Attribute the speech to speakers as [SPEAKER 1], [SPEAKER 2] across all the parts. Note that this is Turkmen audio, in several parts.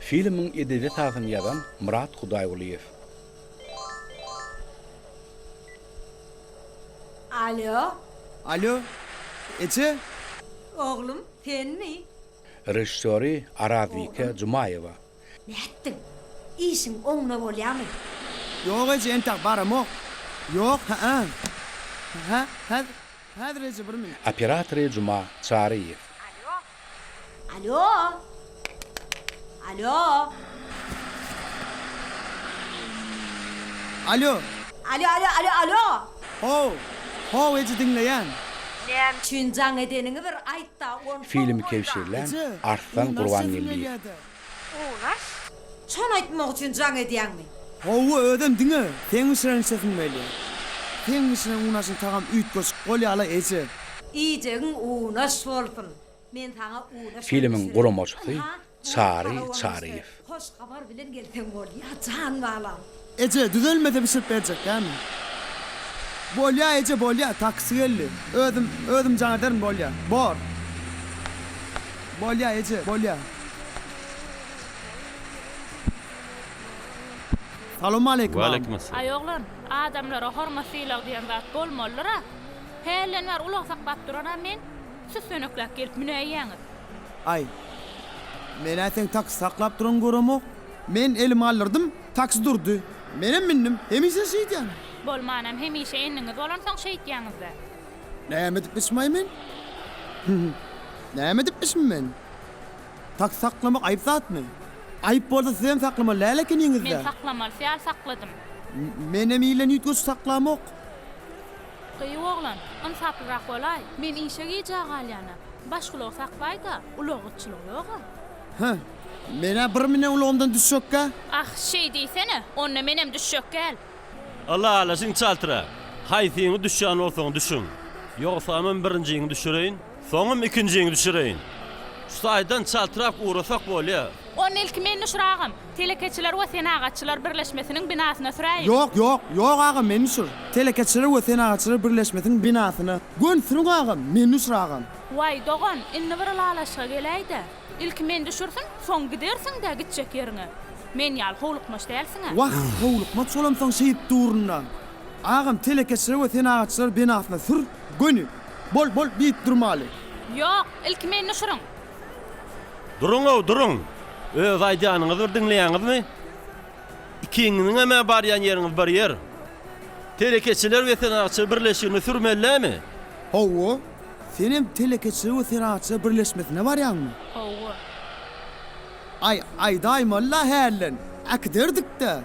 [SPEAKER 1] Filmiň edebi esasyny ýazan Myrat Hudaýgulyýew.
[SPEAKER 2] Alýo.
[SPEAKER 3] Alýo, eje?
[SPEAKER 2] Oglum, senmi?
[SPEAKER 1] Režissýory Arazbike Jumaýewa.
[SPEAKER 2] Nätdiň? Işiň oňuna bolýamy?
[SPEAKER 3] Ýok eje, entäk baramok. Ýok, hä-ä. Hä, häz, häzir eje bir minut.
[SPEAKER 1] Operatory Juma Çaryýew.
[SPEAKER 2] Alýo. Alýo. Alýo.
[SPEAKER 3] Alýo.
[SPEAKER 2] Alýo, alýo, alýo, alýo.
[SPEAKER 3] How, how eje diňleýän.
[SPEAKER 2] Näme üçin jaň edeniňi bir aýt-da, onsoň
[SPEAKER 1] Filmi
[SPEAKER 2] goý-da.
[SPEAKER 1] kebşirlän
[SPEAKER 3] Eje,
[SPEAKER 1] Arslan
[SPEAKER 3] unaş sesim
[SPEAKER 1] Gurbangeldiýew.
[SPEAKER 3] gelýä-dä.
[SPEAKER 2] Unaş? Şony aýtmak üçin jaň edýäňmi?
[SPEAKER 3] Hawa, özem diňe seň bişiren içesim gelýä. Seň bişiren unaşyň tagamy üýtgeşik bolýa-la, eje.
[SPEAKER 2] Iýjegiň unaş bolsun. Men saňa unaşam
[SPEAKER 1] Filmiň
[SPEAKER 2] bişirerin.
[SPEAKER 1] guramaçysy
[SPEAKER 2] Ynha,
[SPEAKER 1] Çary
[SPEAKER 2] palawam
[SPEAKER 1] Çaryýew.
[SPEAKER 2] bişirerin. Hoş habar bilen gelseň bolýa, jan balam.
[SPEAKER 3] Eje, düzelmese bişirip berjek dämi? Bolýa, eje, bolýa, taksi geldi. Özüm, özüm jaň ederin, bolýa. Bor. Bolýa, eje, bolýa. Salowmaleýkim, agam.
[SPEAKER 4] Waleýkim essalam.
[SPEAKER 5] Aý oglan, adamlara hormat-sylag diýen zat bolmalydyr-a. Hälden bäri ulag saklap duran-a men, süssenekläp gelip münäýýäňiz.
[SPEAKER 3] Aý, men-ä seň taksi saklap duranyňy göremok. Men elimi galdyrdym, taksi durdy. Menem mündim. Hemişe şeýdýän.
[SPEAKER 5] Bolmanam hemişe endiňiz bolansoň şeýtýäňiz-dä.
[SPEAKER 3] Näme edipmişim-aý men? Näme edipmişim men? Taksi saklamak aýyp zatmy? Aýyp bolsa sizem saklamaly däl ekeniňiz-dä.
[SPEAKER 5] Men saklamalysy ýaly sakladym.
[SPEAKER 3] Menem ilden üýtgeşik saklamok.
[SPEAKER 5] Gyýw oglan, ynsaplyrak bolaý. Men işe gijä galýan-a. Başga ulag saklaý-da, ulag gytçylygy ýog-a.
[SPEAKER 3] Hä, men-ä bir münen ulagymdan düşjekgä.
[SPEAKER 5] Ah, şeý diýsene, onda menem düşjek gel.
[SPEAKER 4] Ylalaşyň çaltrak. Haýsyňy düşýän bolsaň düşüň. Ýogsamam birinjiňi düşüreýin, soňam ikinjiňi düşüreýin. Şu taýdan çaltrak ugrasak bolýa.
[SPEAKER 5] Onda ilki meni düşür agam. Telekeçiler we senagatçylar birleşmesiniň binasyna süräýiň.
[SPEAKER 3] Ýok, ýok, ýok agam meni düşür. Telekeçiler we senagatçylar birleşmesiniň binasyna. Göni sürüň agam, meni düşür agam.
[SPEAKER 5] Waý, dogan, indi bir ylalaşyga geläý-dä. Ilki meni düşürsiň, soň gidersiň-dä gitjek ýeriňe. Men ýaly howlukmaç dälsiň-ä.
[SPEAKER 3] Wah, howlukmaç bolamsoň şeýdip durun-da. Agam, telekeçiler we senagatçylar binasyna sür, göni. Bol, bol, diýip durmaly.
[SPEAKER 5] Ýok, ilki meni düşüriň.
[SPEAKER 4] Duruň-ow, duruň! Öz aýdýanyňyzy bir diňleýäňizmi? Ikiňiziňem-ä barýan ýeriňiz bir ýer. Telekeçiler we senagatçylar birleşigine sürmeli dämi?
[SPEAKER 3] Hawa. Senem Telekeçiler we senagatçylar birleşmesine barýaňmy?
[SPEAKER 5] Hawa.
[SPEAKER 3] Aý, aýdaýmaly-la hälden. Äkiderdik-dä.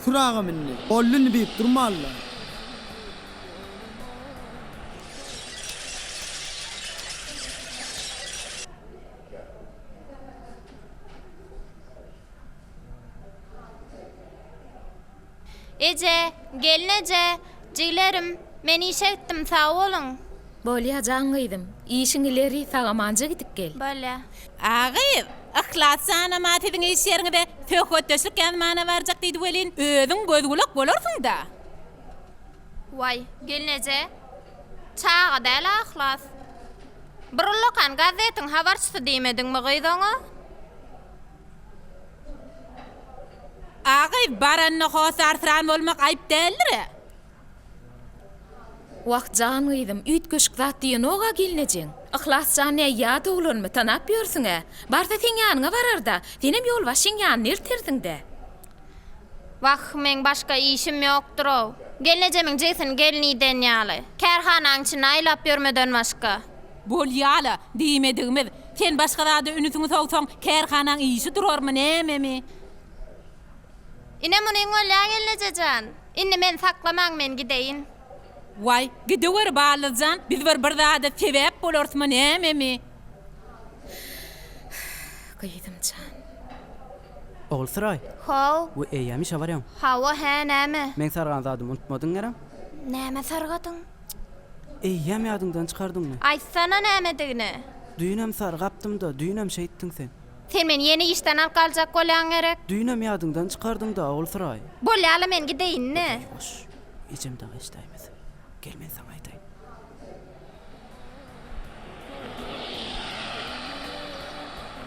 [SPEAKER 3] Sür agam indi. Boldy indi beýip durmaly-la.
[SPEAKER 6] Eje, gelneje, jiglerim, men işe gitdim, sag boluň.
[SPEAKER 7] Bolýa jan gyzym, işiň ileri, sag-amanja gidip gel.
[SPEAKER 6] Bolýa.
[SPEAKER 8] A gyz, Yhlas janam-a siziň iş ýeriňize söhbetdeşlik ýazmana barjak diýdi welin, özüň göz-gulak bolarsyň-da.
[SPEAKER 6] Waý, gelneje, çaga däl-ä Yhlas. Bir ullakan gazetiň habarçysy diýmediňmi gyz oňa?
[SPEAKER 8] A gyz, baranda hossarsyran bolmak aýyp däldir-ä.
[SPEAKER 7] Wah, jan gyzym, üýtgeşik zat diýenog-a gelnejeň. Yhlas jan nä ýat oglanmy, tanap ýörsüň-ä. Barsa seň ýanyňa barar-da, senem ýolbaşçyň ýanyna eltersiň-dä.
[SPEAKER 6] Wah, meň başga işim ýokdur-ow. Gelnejemiň jigisini gelin iden ýaly, kärhanaň içinde aýlap ýörmeden başga.
[SPEAKER 8] Bolýa-la, diýmedigimiz. Sen başga zada ünüsiňi sowsaň, kärhanaň işi durarmy, nämemi?
[SPEAKER 6] Ine munyň bolýa, gelneje jan. Indi meni saklamaň, men gideýin.
[SPEAKER 8] Waý, gideweri, baldyz jan, biz bir bir zada sebäp bolarysmy, nämemi?
[SPEAKER 7] Gyzym jan.
[SPEAKER 9] Ogulsuraý.
[SPEAKER 6] How.
[SPEAKER 9] We eýýäm işe barýaň.
[SPEAKER 6] Hawa, hä, näme?
[SPEAKER 9] Meň sargan zadymy unutmadyň gerem?
[SPEAKER 6] Näme sargadyň?
[SPEAKER 9] Eýýäm ýadyňdan çykardyňmy?
[SPEAKER 6] Aýtsana nämedigini.
[SPEAKER 9] Düýnem sargapdym-da, düýnem şeýtdiň sen.
[SPEAKER 6] Sen meni ýene işden alyp galjak bolýaň gerek?
[SPEAKER 9] Düýnem ýadyňdan çykardyň-da, Ogulsuraý.
[SPEAKER 6] Bolýa-la, men gideýin-le.
[SPEAKER 9] Ýuwaş, ejem dagy eşidäýmesin. Gel, men saňa aýdaýyn.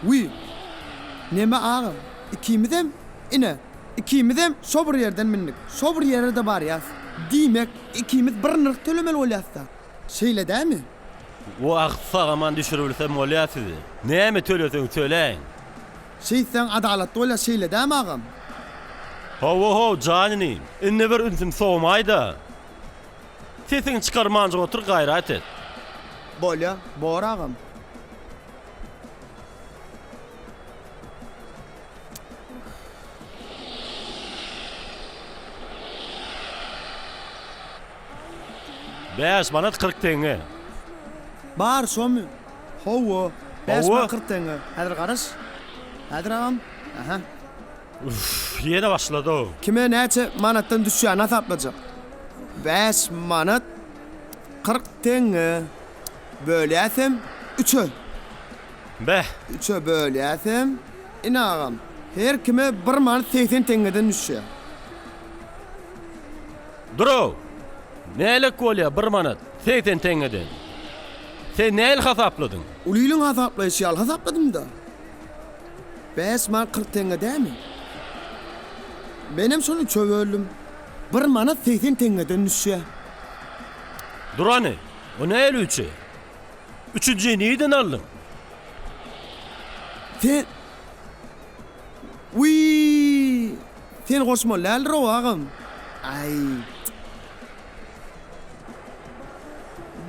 [SPEAKER 3] Wiý! Neme agam, ikimizem, ine, ikimizem şo bir ýerden mündik, şo bir ýere-de barýas. Diýmek, ikimiz bir nyrh tölemeli bolýas-da. Şeýle dämi?
[SPEAKER 4] Wah, sag-aman düşüribilsem bolýa sizi. Näme töleseň töläýiň.
[SPEAKER 3] Şeýtseň adalatly bolýar, şeýle dämi agam?
[SPEAKER 4] Hawa-how, jan inim. Indi bir ünsüm sowmaý-da. Sesiňi çykarmanjyk otur, gaýrat et.
[SPEAKER 3] Bolýa, bor agam.
[SPEAKER 4] Bäş manat 40 teňňe.
[SPEAKER 3] Bar şomy? Hawa, bäş manat 40 teňňe. Häzir garaş. Häzir agam. Aha.
[SPEAKER 4] Uff, ýene başlady-ow.
[SPEAKER 3] Kime näçe manatdan düşýänini hasaplajak. Bäş manat 40 teňňe. Bölýäsem üçe.
[SPEAKER 4] Beh.
[SPEAKER 3] Üçe bölýäsem, ine agam, her kime bir manat 80 teňňeden düşýär.
[SPEAKER 4] Dur-ow! Nälik bolýar bir manat 80 teňňeden? Sen nähili hasapladyň?
[SPEAKER 3] Ulylyň hasaplaýşy ýaly hasapladym-da. Bäş manat 40 teňňe dämi? Menem şony üçe böldüm. Bir manat 80 teňňeden düşýär.
[SPEAKER 4] Dur hany, o nähili üçe? Üçünjiyi nirden aldyň?
[SPEAKER 3] Sen Wiý! Seni goşmaly däldir-ow, agam. Aý.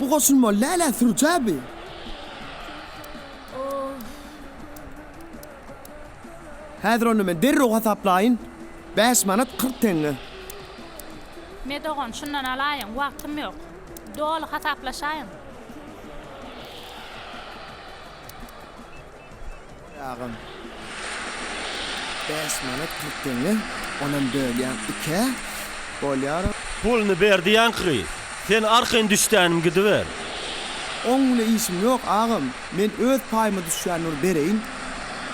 [SPEAKER 3] Bu goşulmaly däl-ä, sürüj-ä bi. Häzir onda men derrew hasaplaýyn. Bäş manat 40 teňňe.
[SPEAKER 5] Me dogan, şundan alaýyň, wagtym ýok. Doly hasaplaşaýyň.
[SPEAKER 3] Agam. Bäş manat 40 teňňe, onam bölýäň ikä, bolýar.
[SPEAKER 4] Puluny berdi ýaňky gyz. Sen arkaýyn düşdänim gidiber.
[SPEAKER 3] Oň bile işim ýok, agam. Men öz paýyma düşýänini bir bereýin.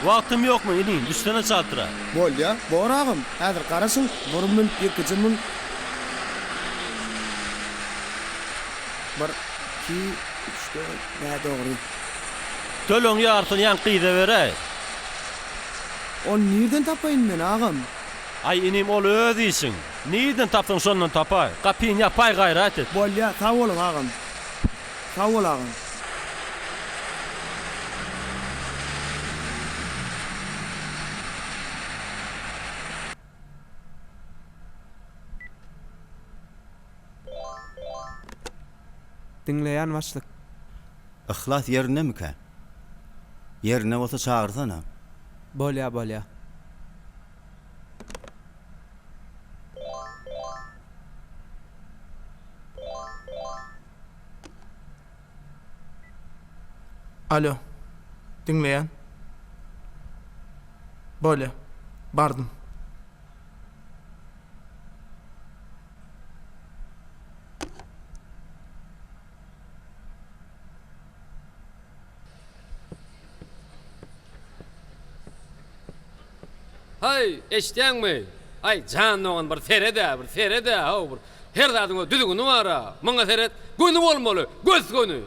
[SPEAKER 4] Wagtym ýokmy, inim, düşsene çaltrak.
[SPEAKER 3] Bolýa, bor agam. Häzir garaşyň, bir mün, ýekeje mün. Bir, iki, üç, dört, bä dogry.
[SPEAKER 4] Tölegiň ýarysyny ýaňky gyza beräý.
[SPEAKER 3] Ony nirden tapaýyn men, agam?
[SPEAKER 4] Aý, inim, ol öz işiň. Nirden tapsaň şondan tapaý. Gapyny ýapaý, gaýrat et.
[SPEAKER 3] Bolýa, sag boluň, agam. Sag bol, agam.
[SPEAKER 9] Diňleýän başlyk.
[SPEAKER 10] Yhlas ýerindemikä? Ýerinde bolsa çagyrsana.
[SPEAKER 9] Bolýa bolýa.
[SPEAKER 11] Alo. Diňleýän. Bolýa. Bardym.
[SPEAKER 12] Haý, eşidýäňmi? Aý, jan dogan, bir sered-ä, bir sered-ä, how, bir her zadyň öz düzgüni bar-a. Muňa seret, göni bolmaly, gös-göni.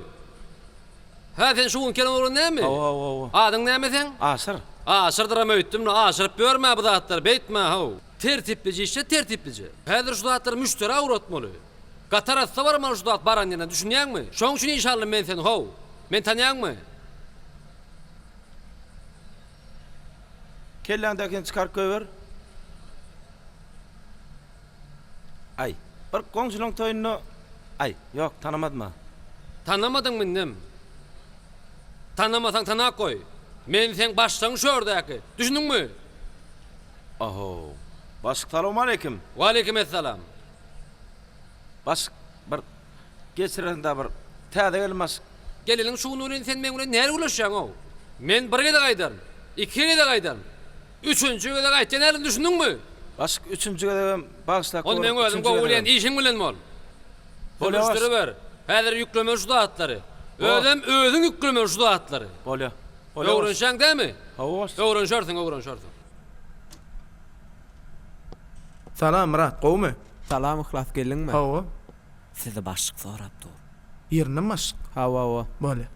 [SPEAKER 12] Hä, sen şu gün gelen oglan näme?
[SPEAKER 13] Hawa, hawa, hawa.
[SPEAKER 12] Adyň näme seň?
[SPEAKER 13] Aşyr.
[SPEAKER 12] Aşyrdyram öýtdüm-le, aşyryp ýörme bu zatlary, beýtme, how. Tertiplije işle, tertiplije. Häzir şu zatlary müşderä ugratmaly. Gaty arassa barmaly şu zat baran ýerine, düşünýäňmi? Şoň üçin işe aldym men seni, how. Meni tanýaňmy?
[SPEAKER 13] Kelläňdäkini çykaryp goýber. Aý, bir goňşulaň toýunda, aý, ýok, tanamadym-a.
[SPEAKER 12] Tanamadyňmy indem? Tanamasaň tanap goý. Men seň başlygyň şu ýerdäki. Düşündiňmi?
[SPEAKER 13] Ahow. Başlyk salowmaleýkim.
[SPEAKER 12] Waleýkim essalam.
[SPEAKER 13] Başlyk, bir geçirersiň-dä bir täze gelin başlyk.
[SPEAKER 12] Geleliň şu gün welin sen meň bilen näl gürleşýäň-ow? Men bir gezek aýdaryn, iki gezek aýdaryn. Üçünji gezek aýtýan älin düşündiňmi?
[SPEAKER 13] Başlyk üçünji gezegem bagyşlap
[SPEAKER 12] Ony
[SPEAKER 13] görüň
[SPEAKER 12] meň özüm
[SPEAKER 13] üçünji
[SPEAKER 12] gowy bilýän
[SPEAKER 13] gezegem.
[SPEAKER 12] işiň bilen bol.
[SPEAKER 13] Bolýa baş.
[SPEAKER 12] Sögüşdiriber. Häzir ýüklemeli şu zatlary.
[SPEAKER 13] Bor.
[SPEAKER 12] Özem özüň ýüklemeli şu zatlary.
[SPEAKER 13] Bolýa. Bolýa baş.
[SPEAKER 12] Öwrenşäň dämi?
[SPEAKER 13] Hawa baş.
[SPEAKER 12] Öwrenşersiň, öwrenşersiň.
[SPEAKER 11] Salam Myrat gowumy?
[SPEAKER 9] Salam Yhlas geldiňmi?
[SPEAKER 11] Hawa.
[SPEAKER 14] Sizi başlyk sorap dur.
[SPEAKER 11] Ýerindemi başlyk?
[SPEAKER 9] Hawa hawa.
[SPEAKER 11] Bolýa.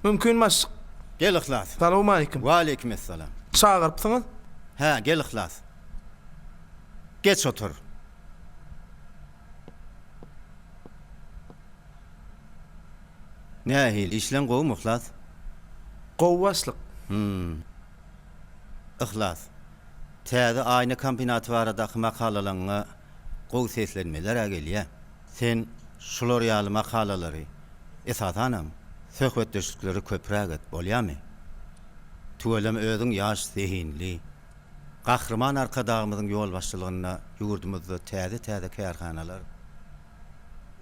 [SPEAKER 11] Mümkin başlyk.
[SPEAKER 10] Gel Yhlas.
[SPEAKER 11] Salowmaleýkim.
[SPEAKER 10] Waleýkim essalam.
[SPEAKER 11] Çagyrypsyňyz?
[SPEAKER 10] Hä, gel Yhlas. Geç otur. Nähili, işleň gowumy Yhlas?
[SPEAKER 11] Gowy başlyk.
[SPEAKER 10] Hum. Yhlas, täze aýna kombinaty baradaky makalalaňňa gowy seslenmeler-ä gelýä. Sen şular ýaly makalalary, esasanam, söhbetdeşlikleri köpräk et, bolýamy? Tüweleme özüň ýaş, zehinli. Gahryman Arkadagymyzyň ýolbaşçylygynda ýurdumyzda täze-täze kärhanalar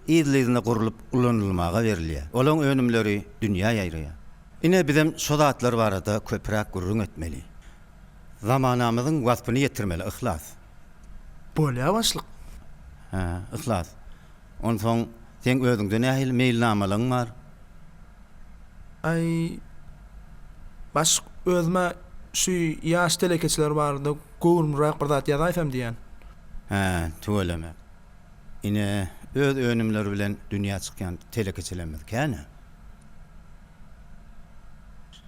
[SPEAKER 10] yzly-yzyna gurlup ulanylmaga berilýär. Olaň önümleri dünýä ýaýraýar. Ine, bizem şo zatlar barada köpräk gürrüň etmeli. Zamanamyzyň waspyny ýetirmeli, Yhlas.
[SPEAKER 11] Bolýa başlyk.
[SPEAKER 10] Hä, Yhlas. Onsoň seň özüňde nähili meýilnamalaň bar?
[SPEAKER 11] Aý, başlyk, özüm-ä şu ýaş telekeçiler barada göwrümliräk bir zat ýazaýsam diýýän.
[SPEAKER 10] Hä, tüweleme. Ine, öz önümleri bilen dünýä çykýan telekeçilerimiz kän-ä.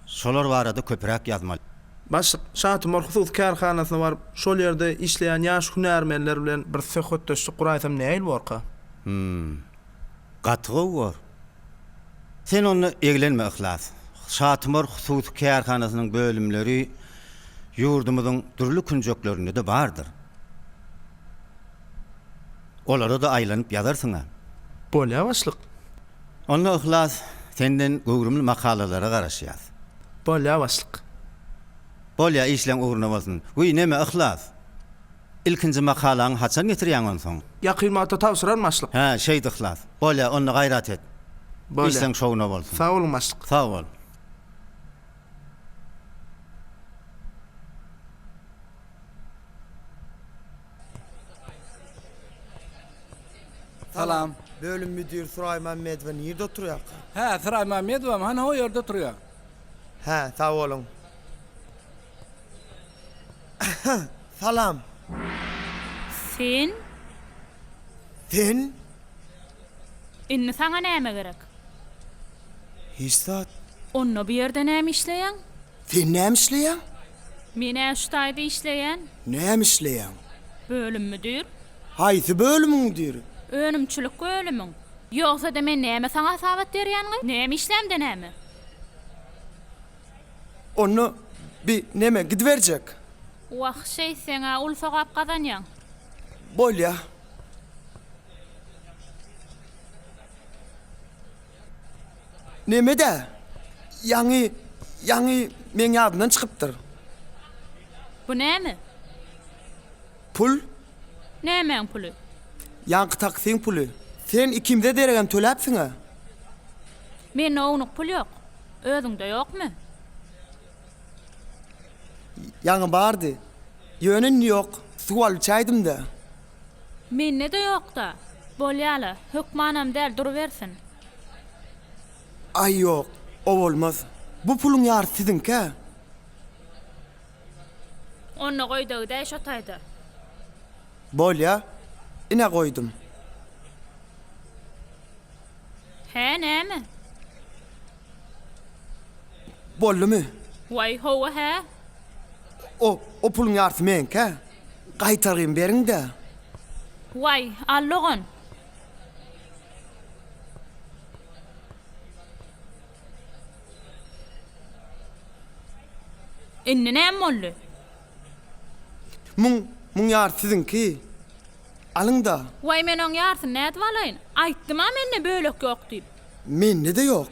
[SPEAKER 10] Şolar barada köpräk ýazmaly.
[SPEAKER 11] Başlyk, Şatumar hususy kärhanasyna baryp, şol ýerde işleýän ýaş hünärmenler bilen bir söhbetdeşlik guraýsam nähili borka?
[SPEAKER 10] Hum. Gaty gowy bor. Sen onda eglenme Yhlas. Şatumar hususy kärhanasynyň bölümleri ýurdumyzyň dürli künjeklerinde-de bardyr. Olara-da aýlanyp ýazarsyň-a.
[SPEAKER 11] Bolýa başlyk.
[SPEAKER 10] Onda Yhlas, senden göwrümli makalalara garaşýas.
[SPEAKER 11] Bolýa başlyk.
[SPEAKER 10] Bolýa, işleň ugruna bolsun. Wiý, neme, Yhlas? Ilkinji makalaňy haçan getirýäň onsoň?
[SPEAKER 11] Ýakyn wagtda tabşyraryn başlyk.
[SPEAKER 10] Hä, şeýt Yhlas. Bolýa, onda gaýrat et.
[SPEAKER 11] Bolýa.
[SPEAKER 10] Işleň şowuna bolsun.
[SPEAKER 11] Sag boluň başlyk.
[SPEAKER 10] Sag bol.
[SPEAKER 3] Salam. Bölüm müdiri Suraý Mämmedowa nirde oturýarka?
[SPEAKER 15] Hä, Suraý Mämmedowam hany o ýerde oturýar.
[SPEAKER 3] Hä, sag boluň. Salam.
[SPEAKER 5] Sen?
[SPEAKER 3] Sen?
[SPEAKER 5] Indi saňa näme gerek?
[SPEAKER 3] Hiç zat.
[SPEAKER 5] Onda bu ýerde näme işleýäň?
[SPEAKER 3] Sen näme işleýäň?
[SPEAKER 5] Men-ä şu taýda işleýän.
[SPEAKER 3] Näme işleýäň?
[SPEAKER 5] Bölüm müdir.
[SPEAKER 3] Haýsy bölümiň müdiri?
[SPEAKER 5] Önümçilik bölümiň. Ýogsa-da men näme saňa hasabat berýänmi? Näme işlämde näme?
[SPEAKER 3] Onda bi neme gidiberjek?
[SPEAKER 5] Wah, şeýtseň-ä uly sogap gazanýaň.
[SPEAKER 3] Bolýa. Neme-dä, ýaňy, ýaňy meň ýadymdan çykypdyr.
[SPEAKER 5] Bu näme?
[SPEAKER 3] Pul.
[SPEAKER 5] Nämäň puly?
[SPEAKER 3] Ýaňky taksiň puly. Sen ikimize deregem töläpsiň-ä.
[SPEAKER 5] Mende ownuk pul ýok. Özüňde ýokmy?
[SPEAKER 3] Ýaňy bardy. Ýöne indi ýok. Suw alyp içäýdim-dä.
[SPEAKER 5] Mende-de ýok-da. Bolýa-la, hökmanam däl, durubersin.
[SPEAKER 3] Aý ýok, o bolmaz. Bu puluň ýarysy siziňkä.
[SPEAKER 5] Onda goý-da gidäý şo taýda.
[SPEAKER 3] Bolýa, ine goýdum.
[SPEAKER 5] Hä, näme?
[SPEAKER 3] Boldumy?
[SPEAKER 5] Waý, hawa, hä.
[SPEAKER 3] O, o puluň ýarysy meňkä. Gaýtargymy beriň-dä.
[SPEAKER 5] Waý, al dogan. Indi näme boldy?
[SPEAKER 3] Muň, muň ýarysy siziňki. Alyň-da.
[SPEAKER 5] Waý, men oň ýarysyny nädip alaýyn? Aýtdym-a mende bölek ýok diýip.
[SPEAKER 3] Mende-de ýok.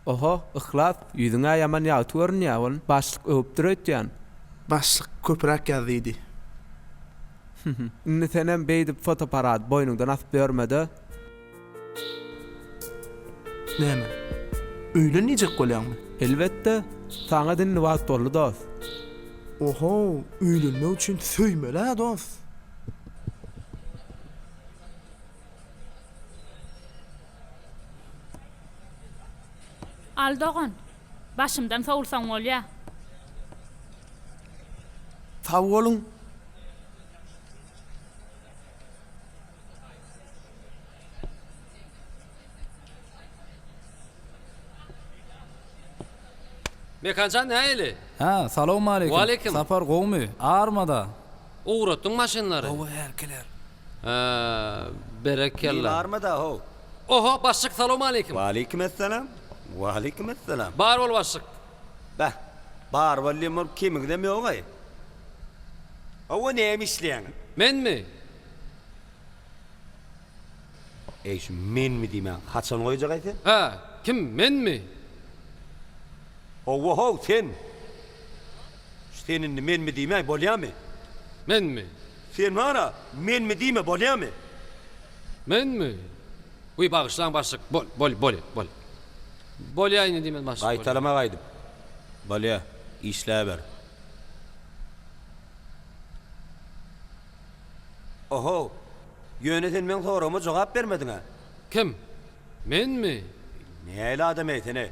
[SPEAKER 16] Oho, Yhlas, ýüzüň-ä ýaman ýagty görünýä, ol başlyk öwüpdir öýtýän.
[SPEAKER 11] Başlyk köpräk ýaz diýdi.
[SPEAKER 16] Indi senem beýdip fotoapparady boýnuňdan asyp ýörme-de.
[SPEAKER 11] Näme? Öýlen diýjek bolýaňmy?
[SPEAKER 16] Elbetde. Saňa-da indi wagt boldy, dost.
[SPEAKER 11] Oho, öýlenmek üçin söýmeli-ä, dost.
[SPEAKER 5] Al dogan. Başymdan sowulsaň bolýa.
[SPEAKER 3] Sag boluň.
[SPEAKER 12] Mekanjan nähili?
[SPEAKER 15] Hä, salowmaleýkim.
[SPEAKER 12] Waleýkim.
[SPEAKER 15] Sapar gowumy? Armada.
[SPEAKER 12] Ugratdyň maşynlary.
[SPEAKER 15] Hawa, hälkiler.
[SPEAKER 12] Hä, berekella.
[SPEAKER 10] Nime armada how?
[SPEAKER 12] Oho, başlyk salowmaleýkim.
[SPEAKER 10] Waleýkim essalam. Waleýkim essalam.
[SPEAKER 12] Bar bol başlyk.
[SPEAKER 10] Beh, bar bol diýen bolup kemiňizem ýog-aý. Hawa, näme işleýäňiz?
[SPEAKER 12] Menmi?
[SPEAKER 10] Eý, şu menmi diýmäň haçan goýjak-aý sen?
[SPEAKER 12] Hä, kim, menmi?
[SPEAKER 10] Hawa-how, sen! Şu sen indi menmi diýmäý, bolýamy?
[SPEAKER 12] Menmi?
[SPEAKER 10] Sen bar-a, menmi diýme, bolýamy?
[SPEAKER 12] Menmi? Wiý, bagyşlaň başlyk, bol, bol, bolýa, bol. Bolýa indi diýmen başlyk, bolýa.
[SPEAKER 10] Gaýtalama gaýdyp. Bolýa, işläber. Ohow, ýöne sen meň soragyma jogap bermediň-ä.
[SPEAKER 12] Kim? Menmi?
[SPEAKER 10] Nähili adam-eý sen-eý?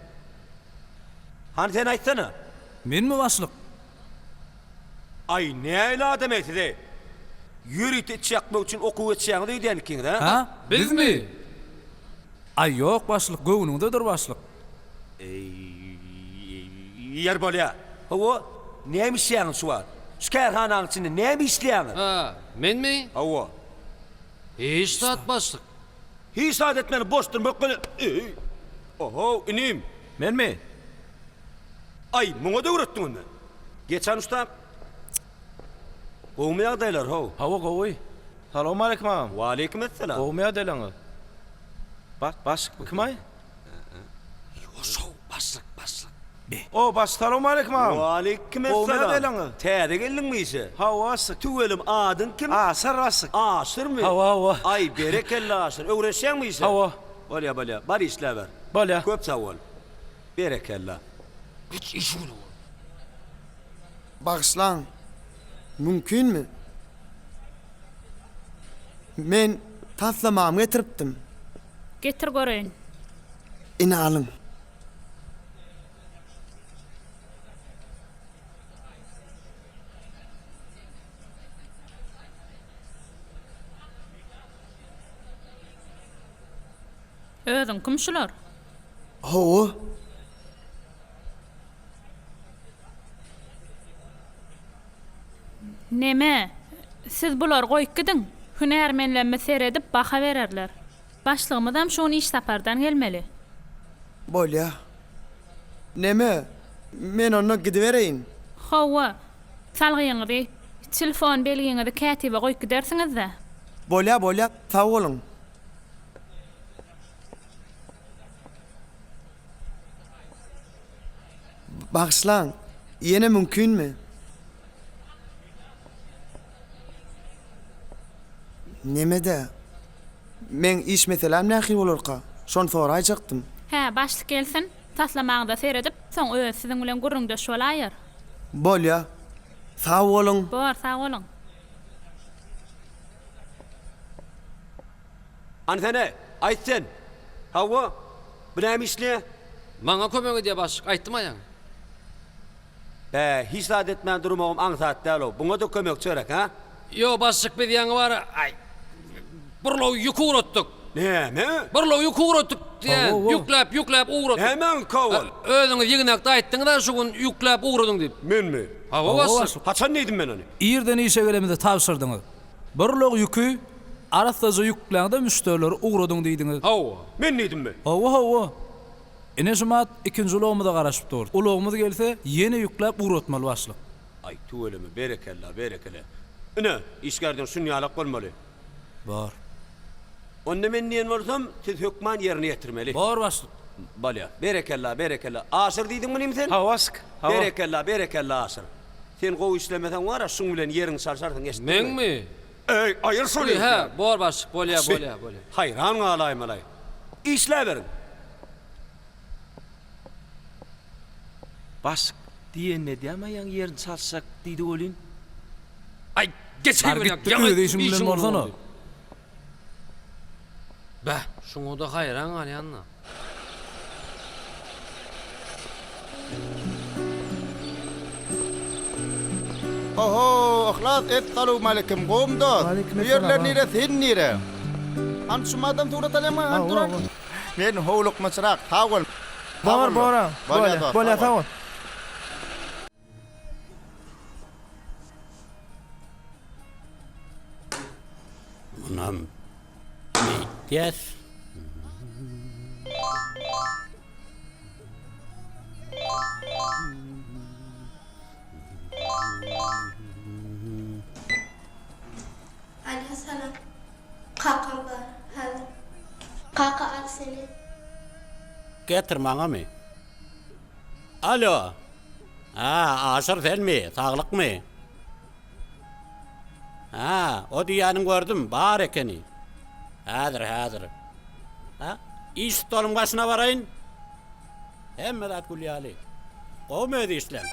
[SPEAKER 10] Hany sen aýtsana?
[SPEAKER 15] Menmi başlyk?
[SPEAKER 10] Aý, nähili adam-eý siz-eý? Ýörite iç ýakmak üçin okuw geçýäňiz öýdýän ikiňiz-ä?
[SPEAKER 15] Hä? Bizmi? Aý, ýok başlyk, göwnüňdedir başlyk.
[SPEAKER 10] Eý, ýer bolýa. Hawa, näme işleýäňiz şu wagt? Şu kärhananyň içinde näme işleýäňiz?
[SPEAKER 12] Hä, menmi?
[SPEAKER 10] Hawa.
[SPEAKER 12] Hiç zat başlyk.
[SPEAKER 10] Hiç zat etmän boş durmak bilen, eý. Ohow, inim.
[SPEAKER 13] Menmi?
[SPEAKER 10] Aý, muňa-da öwretdiň onda. Geç hany ussat. Gowumy ýagdaýlar, how?
[SPEAKER 13] Hawa, gowy. Salowmaleýkim agam.
[SPEAKER 10] Waleýkim esselam.
[SPEAKER 13] Gowumy ýagdaýlaryňyz? Ba, başlyk bu kim-aý?
[SPEAKER 12] Ýoşow, başlyk, başlyk.
[SPEAKER 13] O, başlyk, salowmaleýkim agam.
[SPEAKER 10] Waleýkim
[SPEAKER 13] Gowumy
[SPEAKER 10] esselam.
[SPEAKER 13] ýagdaýlaryňyz?
[SPEAKER 10] Täze geldiňmi işe?
[SPEAKER 13] Hawa, başlyk.
[SPEAKER 10] Tüweleme, adyň kim?
[SPEAKER 13] Aşyr, başlyk.
[SPEAKER 10] Aşyrmy?
[SPEAKER 13] Hawa, hawa.
[SPEAKER 10] Aý, berekella, Aşyr. Öwrenişýäňmi işe?
[SPEAKER 13] Hawa.
[SPEAKER 10] Bolýa, bolýa. Bar işläber.
[SPEAKER 13] Bolýa.
[SPEAKER 10] Köp sag bol. Berekella.
[SPEAKER 12] Hiç işiňi bol.
[SPEAKER 3] Bagyşlaň, mümkinmi? Men taslamamy getiripdim.
[SPEAKER 5] Getir göreýin.
[SPEAKER 3] Ine alyň.
[SPEAKER 5] Özüňkimi şular?
[SPEAKER 3] Hawa.
[SPEAKER 5] Neme, siz bulary goýup gidiň, hünärmenlerimiz seredip baha bererler. Başlygymyzam şu gün iş sapardan gelmeli.
[SPEAKER 3] Bolýa. Neme, men onda gidibereýin.
[SPEAKER 5] Hawa, salgyňyzy, telefon belgiňizi kätibe goýup gidersiňiz-dä.
[SPEAKER 3] Bolýa, bolýa, sag boluň. Bagyşlaň, ýene mümkinmi? Neme-dä, meň iş meseläm nähili bolarka, şony soraýjakdym.
[SPEAKER 5] Hä, başlyk gelsin, taslamaňyza seredip, soň özi siziň bilen gürrüňdeş bolaýar.
[SPEAKER 3] Bolýa. Sag boluň.
[SPEAKER 5] Bor, sag boluň.
[SPEAKER 10] Hany sen-e, aýt sen! Hawa, bu näme işleýä?
[SPEAKER 12] Maňa kömek edýä başlyk, aýtdym-a ýaňy.
[SPEAKER 10] Bä, hiç zat etmän durmagam aňsat däl-ow, buňa-da kömekçi gerek, hä?
[SPEAKER 12] Ýo, başlyk, biz ýaňy bar, aý, burlaw ýük ugratdyk.
[SPEAKER 10] Näme?
[SPEAKER 12] Burlaw ýük ugratdyk diýýän, ýükläp, ýükläp ugratdyk.
[SPEAKER 10] Nämäň kowal?
[SPEAKER 12] Özüňiz ýygnakda aýtdyňyz-a şu gün ýükläp ugradyň diýip.
[SPEAKER 10] Menmi?
[SPEAKER 12] Hawa, başlyk.
[SPEAKER 10] Haçan diýdim men ony?
[SPEAKER 15] Irden işe gelemizde tabşyrdyňyz. Burlag ýüki arassaja ýükläňde müşderilere ugradyň diýdiňiz.
[SPEAKER 12] Hawa.
[SPEAKER 10] Men diýdimmi?
[SPEAKER 15] Hawa, hawa. Ine şu mat ikinji ulagymyza garaşyp dur. Ulagymyz gelse, ýene ýükläp ugratmaly başlyk.
[SPEAKER 10] Aý, tüweleme, berekella, berekele. Ine, işgärden şunýalak bolmaly.
[SPEAKER 15] Bor.
[SPEAKER 10] Onda men diýen bolsam, siz hökman ýerine ýetirmeli.
[SPEAKER 15] Bor, başlyk.
[SPEAKER 10] Bolýa. Berekella, berekella. Aşyr diýdiňmi inim sen?
[SPEAKER 13] Hawa, başlyk. Hawa.
[SPEAKER 10] Berekella, berekella, Aşyr. Sen gowy işlemeseň bar-a, şuň bilen ýeriňi çalşarsyň, eşitdiňmi?
[SPEAKER 12] Meňmi?
[SPEAKER 10] Eý, aýyr şony!
[SPEAKER 12] Hä, bor başlyk, bolýa, bolýa, bolýa.
[SPEAKER 10] Haýran galaýmaly. Işläberiň.
[SPEAKER 13] Başlyk, diýenini edýäm-ä ýaňy ýerini çalşjak diýdi welin.
[SPEAKER 12] Aý, geçäý
[SPEAKER 15] Bar
[SPEAKER 12] welin,
[SPEAKER 15] git-de
[SPEAKER 12] ýaňy
[SPEAKER 15] öz işiň bilen
[SPEAKER 12] işiň
[SPEAKER 15] bolsana.
[SPEAKER 12] boldy. Beh, şuňa-da haýran galýan-da.
[SPEAKER 17] Oho, Yhlas essalawmaleýkim, gowumy dost? Bu ýerler nire, sen nire? Hany şu madam surat alýaňmy, hany duran? Men howlukmaçrak, sag bol.
[SPEAKER 11] Bor, bor, bolýa, bolýa, sag bol.
[SPEAKER 4] Şunam beýtýäs.
[SPEAKER 18] Alo salam. Kakam bar häzir. Kaka al seni.
[SPEAKER 4] Getir maňamy? Alo. Hä, Aşyr senmi? Saglykmy? Hä, o diýýäniňi gördüm, bar ekeni. Häzir, häzir. Hä, iş stoluň başyna baraýyn. Hemme zat gül ýaly. Gowumy öz işleň?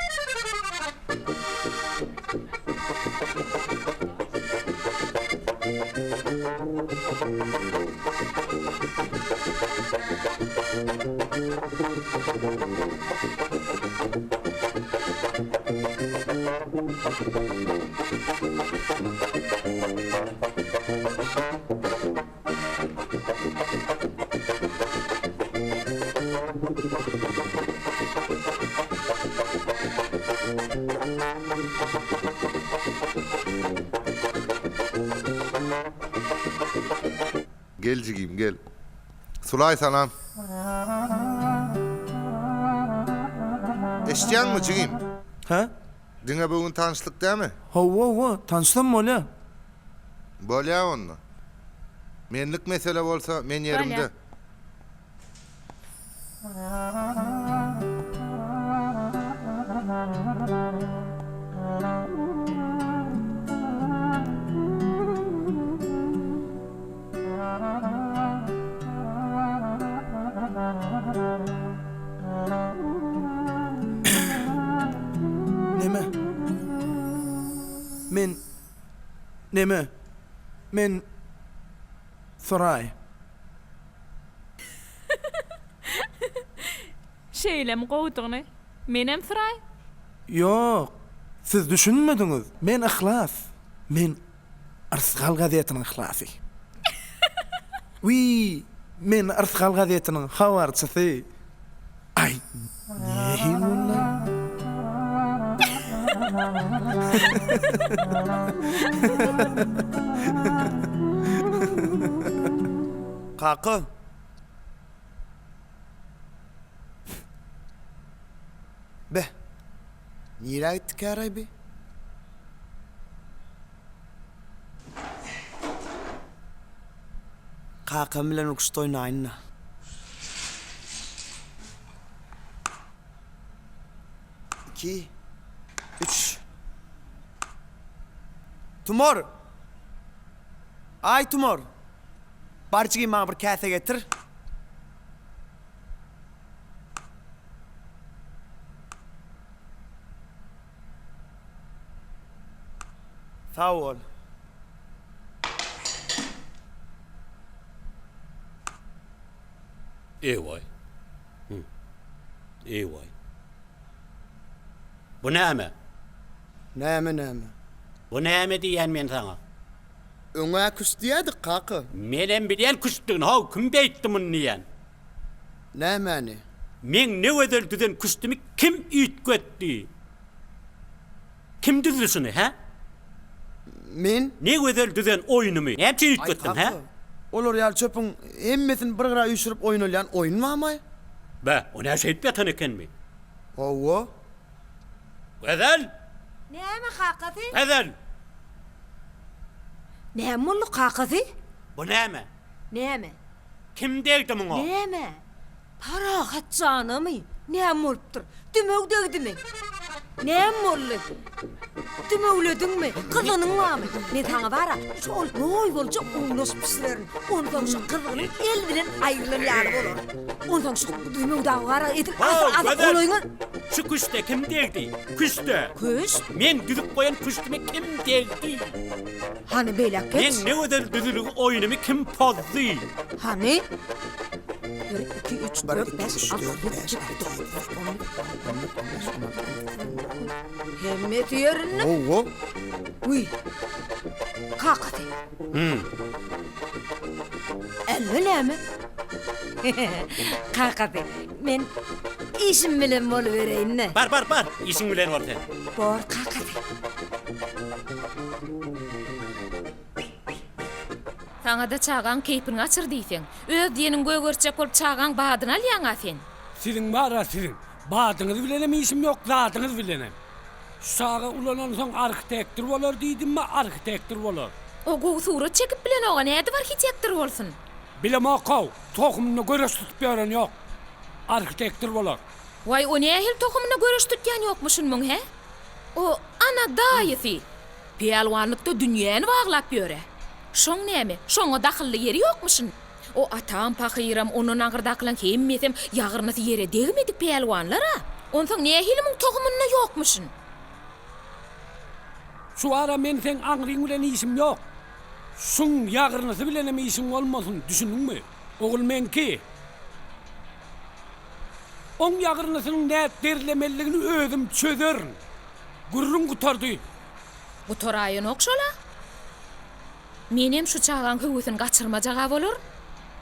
[SPEAKER 19] Gel jigim gel. Sulaý salam. Eşitýäňmi jigim?
[SPEAKER 11] Hä?
[SPEAKER 19] Diňe bu gün tanyşlyk dämi?
[SPEAKER 11] Hawa hawa, tanyşsam bolýa.
[SPEAKER 19] Bolýa onda. Menlik mesele bolsa men ýerimde.
[SPEAKER 11] Neme? Men Neme? Men Suraý.
[SPEAKER 5] Şeýlemi gowudygyny menem Suraý.
[SPEAKER 11] Ýok, siz düşünmediňiz. Men Yhlas. Men Yrsgal gazetiniň Yhlasy. Wiý, men Yrsgal gazetiniň habarçysy. Aý, nähili boldy?
[SPEAKER 3] Kaka. Be, nirä gitdikäraý bi? Kakam bilen urkuşda oýnaýyn-da. Iki, üç. Tumar! Aý, Tumar! Bar jigim maňa bir käse getir. Sag bol.
[SPEAKER 4] Eý-waý. Hü. Eý-waý. Bu näme?
[SPEAKER 3] Näme näme?
[SPEAKER 4] Bu näme diýýän men saňa?
[SPEAKER 3] Öň-ä küşt diýýärdik, kaka.
[SPEAKER 4] Menem bilýän küştdügini, how, kim beýtdi muny diýýän.
[SPEAKER 3] Nämäni?
[SPEAKER 4] Meň ne gözel düzen küştümi kim üýtgetdi? Kim düzdi şuny, hä?
[SPEAKER 3] Men?
[SPEAKER 4] Ne gözel düzen oýnumy näme üçin üýtgetdiň, hä?
[SPEAKER 3] Aý, kaka, olar ýaly çöpüň hemmesini bir gyra üýşürip oýnalýan oýun barmaý?
[SPEAKER 4] Bä, o nä şeýdip ýatan ekenmi?
[SPEAKER 3] Hawa.
[SPEAKER 4] Gözel!
[SPEAKER 2] Näme, kakasy?
[SPEAKER 4] Gözel!
[SPEAKER 2] Näme boldy, kakasy?
[SPEAKER 4] Bu näme?
[SPEAKER 2] Näme?
[SPEAKER 4] Kim degdi muňa?
[SPEAKER 2] Näme? Parahat janamy? Näme bolupdyr? Dümew degdimi? Näme boldy? Dümewlediňmi? Gyzynyň barmy? Men saňa bar-a, şol roý boljak uwlaş bişirerin. Onsoň şu gyzgynyň el bilen aýrylan ýaly bolar. Onsoň şu dümew dagy bar-a, edil asyl-asyl golaýyňa.
[SPEAKER 4] Şu küşde kim degdi? Küşde!
[SPEAKER 2] Küşt?
[SPEAKER 4] Men düzüp goýan küşdüme kim degdi?
[SPEAKER 2] Hany beýläk geç.
[SPEAKER 4] Meň ne gözel düzüligi oýnumy kim pozdy?
[SPEAKER 2] Hany? Bir, iki, üç, dört, bäş, alty, ýedi, sekiz, dokuz, on, on bir, on bäş, on alty, on ýedi, on dokuz. Hemmesi ýerinde.
[SPEAKER 3] Hawa.
[SPEAKER 2] Wiý. Kakasy.
[SPEAKER 4] Hüm.
[SPEAKER 2] Älli näme? Kakasy, men işim bilen bolubereýin-dä.
[SPEAKER 4] Bar, bar, bar, işiň bilen bol sen.
[SPEAKER 2] Bor, kakasy.
[SPEAKER 7] Saňa-da çagaň keýpini gaçyr diýseň, öz diýeniňi gögertjek bolup çagaň badyny alýaň-a sen.
[SPEAKER 20] Siziň bar-a siziň. Badyňyz bilenem işim ýok, zadyňyz bilenem. Şu çaga ulanansoň arhitektor bolar diýdimmi, arhitektor bolar.
[SPEAKER 7] O gowy surat çekip bilenog-a, nädip arhitektor bolsun?
[SPEAKER 20] Bilemok-ow, tohumynda göreş tutup ýören ýok. Arhitektor bolar.
[SPEAKER 7] Waý, o nähili tohumynda göreş tutýan ýokmuşyn muň, hä? O, ana, daýysy! Pälwanlykda dünýäni baglap ýör-ä. Şoň näme, şoňa dahylly ýeri ýokmuşyn? O atam pahyram, ondan aňyrdakylaň hemmesem ýagyrnysy ýere degmedik pälwanlar-a. Onsoň nähili muň tohumynda ýokmuşyn?
[SPEAKER 20] Şu ara men seň aňryň bilen işim ýok. Şuň ýagyrnysy bilenem işiň bolmasyn, düşündiňmi? Ogul meňki. Oň ýagyrnysynyň nädip derlemelidigini özüm çözerin. Gürrüň gutardy.
[SPEAKER 7] Gutaraýanok şol-a. Menem şu çagaň höwesini gaçyrmajag-a bolaryn.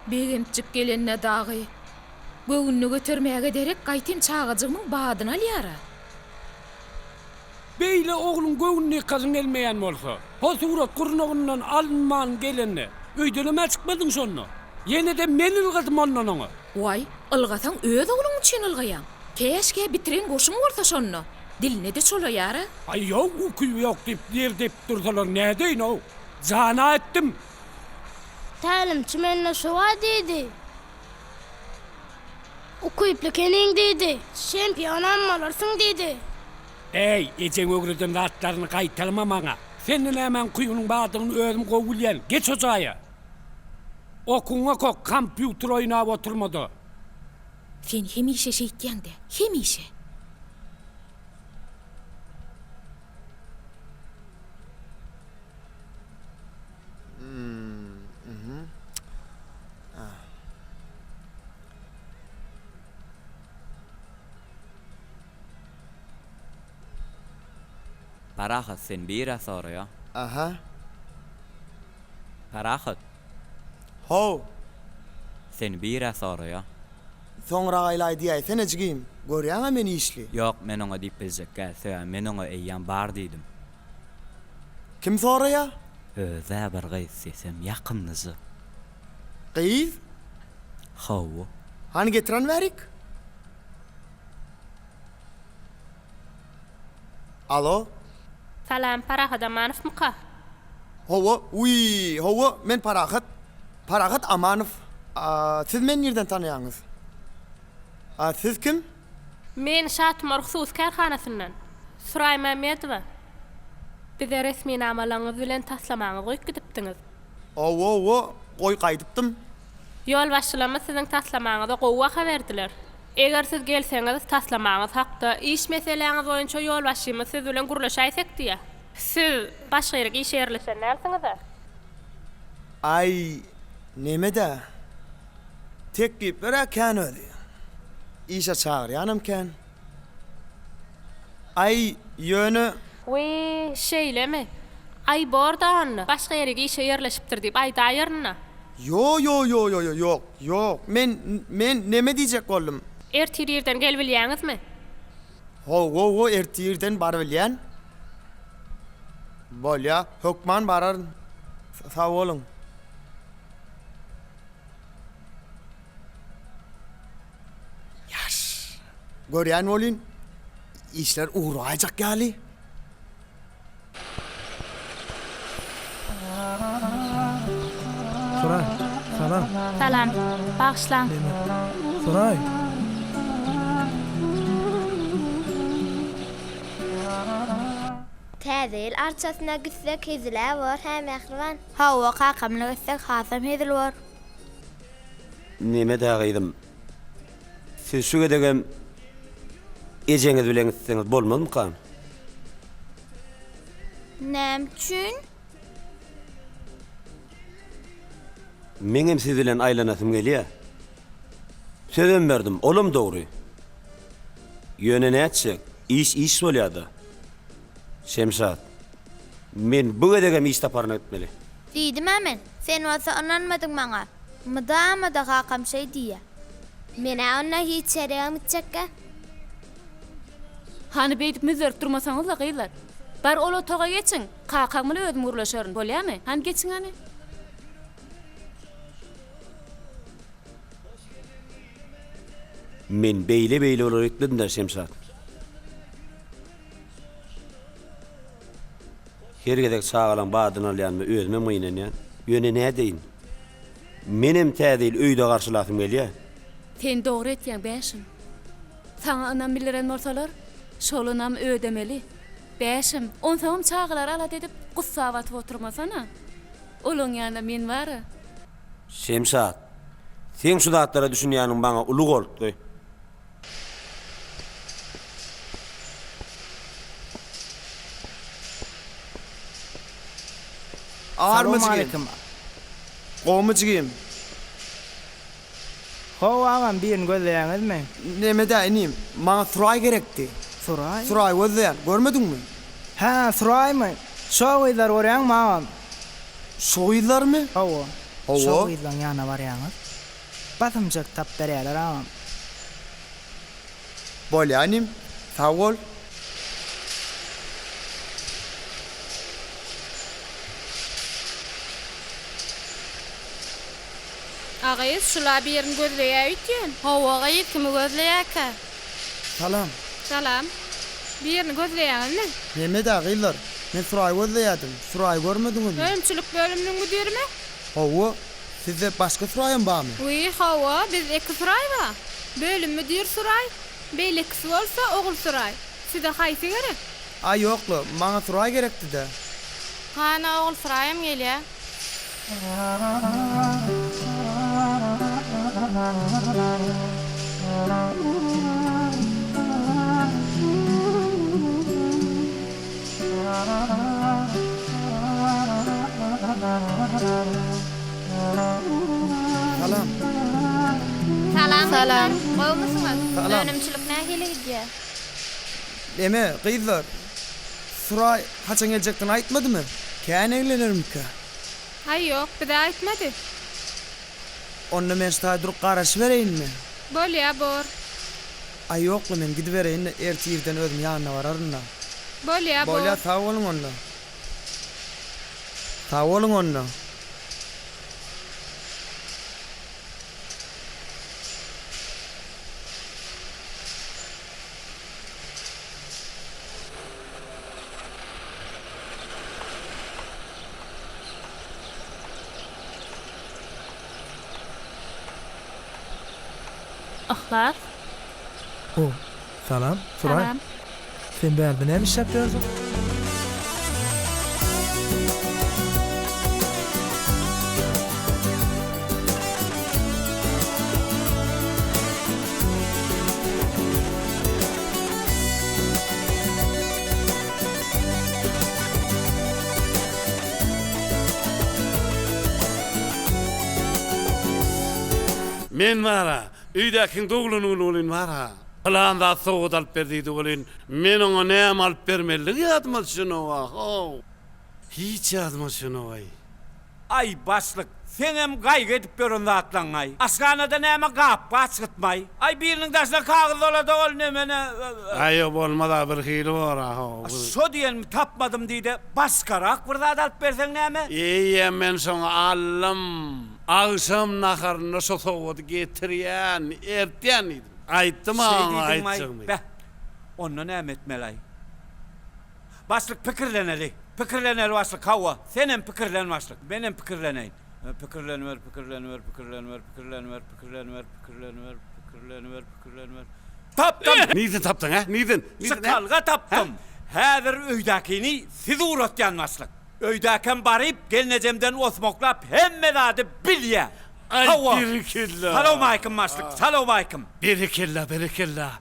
[SPEAKER 7] Begençjik gelende dagy göwnüni götermäge derek gaýtym çagajygymyň badyny alýar-a.
[SPEAKER 20] Beýle ogluň göwnüni ýykasyň gelmeýän bolsa, ho surat gurnagyndan alynman gelende, öýdenem-ä çykmadyň şonda. Ýene-de men ylgadym ondan oňa.
[SPEAKER 7] Waý, ylgasaň öz ogluň üçin ylgaýaň. Käşgä bitiren goşuň bolsa şonda. Diline-de çolaýar-a.
[SPEAKER 20] Aý ýok, ukyby ýok diýip ýer depip dursalar nädeýin-ow. Jana etdim.
[SPEAKER 18] Tälimçi mende şu bar diýdi. Ukyply ekeniň diýdi. Çempionam bolarsyň diýdi.
[SPEAKER 20] Äý, ejeň öwreden zatlaryny gaýtalama maňa. Sende nämäň ukybynyň bardygyny özüm gowy bilýän. Geç o jaýa. Okuwyňa kok, kompýuter oýnap oturma-da.
[SPEAKER 7] Sen hemişe şeýtýäň-dä, hemişe.
[SPEAKER 14] Parahat sen birä soraýa.
[SPEAKER 3] Aha.
[SPEAKER 14] Parahat.
[SPEAKER 3] How.
[SPEAKER 14] Sen birä soraýa.
[SPEAKER 3] Soňra aýlaý diýäýsene jigim. Görýäňä men işli.
[SPEAKER 14] Ýok men oňa diýip biljekgä sebäbi men oňa eýýäm bar diýdim.
[SPEAKER 3] Kim soraýa?
[SPEAKER 14] Özä bir gyz sesem ýakymlyja.
[SPEAKER 3] Gyz?
[SPEAKER 14] Hawa.
[SPEAKER 3] Hany getiren bärik? Alo?
[SPEAKER 5] Salam, Parahat Amanowmyka?
[SPEAKER 3] Hawa, wiý, hawa, men Parahat. Parahat Amanow. A, siz meni nirden tanaýaňyz? A, siz kim?
[SPEAKER 5] Men Şatumar hususy kärhanasyndan. Suraý Mämmedowa. Bize resminamalaryňyz bilen taslamaňyzy goýup gidipdiňiz.
[SPEAKER 3] Hawa, hawa, goý gaýdypdym.
[SPEAKER 5] Ýolbaşçylarymyz siziň taslamaňyza gowy baha berdiler. Eger siz gelseňiz, taslamaňyz hakda, iş meseläňiz boýunça ýolbaşçymyz siz bilen gürleşäýsek diýýär. Siz başga ýere işe ýerleşen dälsiňiz-ä?
[SPEAKER 3] Aý, neme-dä. Teklipler-ä kän özi. Işe çagyrýanam kän. Aý, ýöne.
[SPEAKER 5] Wiý, şeýlemi? Aý, bor-da onda, başga ýere işe ýerleşipdir diýip aýdaýaryn-da.
[SPEAKER 3] Ýo, ýo, ýo, ýo, ýo, ýok, ýok. Men, men neme diýjek boldum?
[SPEAKER 5] Ertir irden gelibilýäňizmi?
[SPEAKER 3] Hawa, ertir irden barybilýän. Bolýa, hökman bararyn. Sag boluň. Ýaş. Görýän welin, işler ugraýjak ýaly.
[SPEAKER 11] Suraý, salam.
[SPEAKER 5] Salam. Bagyşlaň.
[SPEAKER 11] Neme? Suraý.
[SPEAKER 18] Täze ýyl arçasyna gitsek hezil-ä bor, hä mähriban? Hawa, kakam bilen gitsek hasam hezil bor.
[SPEAKER 10] Neme-dä gyzym, siz şu gezegem ejeňiz bilen gitseňiz bolmazmykan?
[SPEAKER 18] Näme üçin?
[SPEAKER 10] Meňem siz bilen aýlanasym gelýär. Sözem berdim, olam dogry. Ýöne nätjek, iş iş bolýar-da. Şemşat, men bu gezegem iş saparyna gitmeli.
[SPEAKER 18] Diýdim-ä men, sen bolsa ynanmadyň maňa. Mydama-da kakam şeý diýýä. Men-ä onda hiç ýeregem gitjekgä.
[SPEAKER 5] Hany beýdip müzzerip durmasaňyz-la, gyzlar. Bar ol otaga geçiň, kakaň bilen özüm gürleşerin, bolýamy? Hany geçiň hany.
[SPEAKER 10] Men beýle-beýle bolar öýtmedim-dä, Şemşat. Her gezek çagalaň badyny alýanyma özümem gynanýan. Ýöne nädeýin? Menem Täze ýyly öýde garşylasym gelýär.
[SPEAKER 21] Sen dogry etýäň, Bäşim. Saňa ynam bildiren bolsalar, şol ynamy ödemeli. Bäşim, onsoňam çagalary alada edip, gussa batyp oturmasana. Olaň ýanynda men bar-a.
[SPEAKER 10] Şemşat, seň şu zatlara düşünýäniň maňa uly goltgy.
[SPEAKER 3] Army jigim. Gowmy jigim.
[SPEAKER 22] Hawa agam birini gözleýäňizmi?
[SPEAKER 3] Nemedä inim, maňa Suraý gerekdi.
[SPEAKER 22] Suraý?
[SPEAKER 3] Suraý gözleýän, görmediňmi?
[SPEAKER 22] Hä, Suraýmy? Şo gyzlary görýäňmi agam?
[SPEAKER 3] Şo gyzlarymy?
[SPEAKER 22] Hawa.
[SPEAKER 3] Hawa.
[SPEAKER 22] Şo gyzlaň ýanyna barýaňyz. Basymjak tap berýäler agam.
[SPEAKER 3] Bolýa inim, sag bol.
[SPEAKER 5] A gyz, şula birini gözleýä öýtýän.
[SPEAKER 6] Hawa gyz, kimi gözleýäkä?
[SPEAKER 3] Salam.
[SPEAKER 5] Salam. Birini gözleýäňizmi?
[SPEAKER 3] Neme-dä gyzlar, men Suraýy gözleýädim. Suraýy görmediňizmi?
[SPEAKER 5] Önümçilik bölüminiň müdirimi?
[SPEAKER 3] Hawa. Sizde başga Suraýam barmy?
[SPEAKER 5] Wiý, hawa, bizde iki Suraý bar. Bölüm müdiri Suraý, beýlekisi bolsa Ogul Suraý. Size haýsy gerek?
[SPEAKER 3] Aý ýok-la, maňa Suraý gerekdi-dä.
[SPEAKER 6] Hana Ogul Suraýam gelýä.
[SPEAKER 3] Salam.
[SPEAKER 6] Salam gyzlar, gowumysyňyz?
[SPEAKER 3] Salam.
[SPEAKER 6] Önümçilik nähili gidýär?
[SPEAKER 3] Neme, gyzlar, Suraý haçan geljekdigini aýtmadymy? Kän eglenermikä?
[SPEAKER 5] Aý ýok, bize aýtmady.
[SPEAKER 3] Onda men şu taýda durup garaşybereýinmi?
[SPEAKER 5] Bolýa, bor.
[SPEAKER 3] Aý ýok-la, men gidibereýin-de, erte irden özüm ýanyna bararyn-da.
[SPEAKER 5] Bolýa, bor.
[SPEAKER 3] Bolýa, sag boluň onda. Sag boluň onda.
[SPEAKER 5] Yhlas.
[SPEAKER 11] O, salam, Suraý.
[SPEAKER 5] Salam.
[SPEAKER 11] Sen bärde näme işläp ýörsüň?
[SPEAKER 4] Men bar-a, öýdäkiň doglan güni welin bar-a, pylan zat sowgat alyp ber diýdi welin, men oňa näme alyp bermelidigi ýadyma düşenok-a, how. Hiç ýadyma düşenok-aý.
[SPEAKER 20] Aý, başlyk, seňem gaýgy edip ýören zatlaňňaý. Aşhanada näme gap-gaç gytmaý. Aý, biriniň daşyna kagyz dolada ol nemene.
[SPEAKER 4] Aý, ýok, bolmaz-a, birhili bor-a, how.
[SPEAKER 20] Şo diýenimi tapmadym diý-de, başgarak bir zat alyp berseň näme?
[SPEAKER 4] Eýýäm men şoňa aldym. Agşam naharynda şo sowgady getirýän, ertýän diýdim. Aýtdym-a
[SPEAKER 20] Şeý
[SPEAKER 4] oňa
[SPEAKER 20] diýdiňmi-aý?
[SPEAKER 4] aýtjagymy.
[SPEAKER 20] Beh, onda näme etmeli-aý? Başlyk pikirleneli. Pikirleneli başlyk hawa. Senem pikirlen başlyk. Menem pikirleneýin. Pikirleniber, pikirleniber, pikirleniber, pikirleniber, pikirleniber, pikirleniber, pikirleniber, pikirleniber. Tapdym!
[SPEAKER 4] Nirden tapdyň, hä? Nirden?
[SPEAKER 20] Çykalga tapdym. Häzir öýdäkini siz ugratýan başlyk. Öýdäkem baryp gelnejemden osmaklap hemme zady bilýä.
[SPEAKER 4] Aý,
[SPEAKER 20] Hawa.
[SPEAKER 4] berekella!
[SPEAKER 20] Salowmaýkym başlyk, salowmaýkym.
[SPEAKER 4] Berekella, berekella.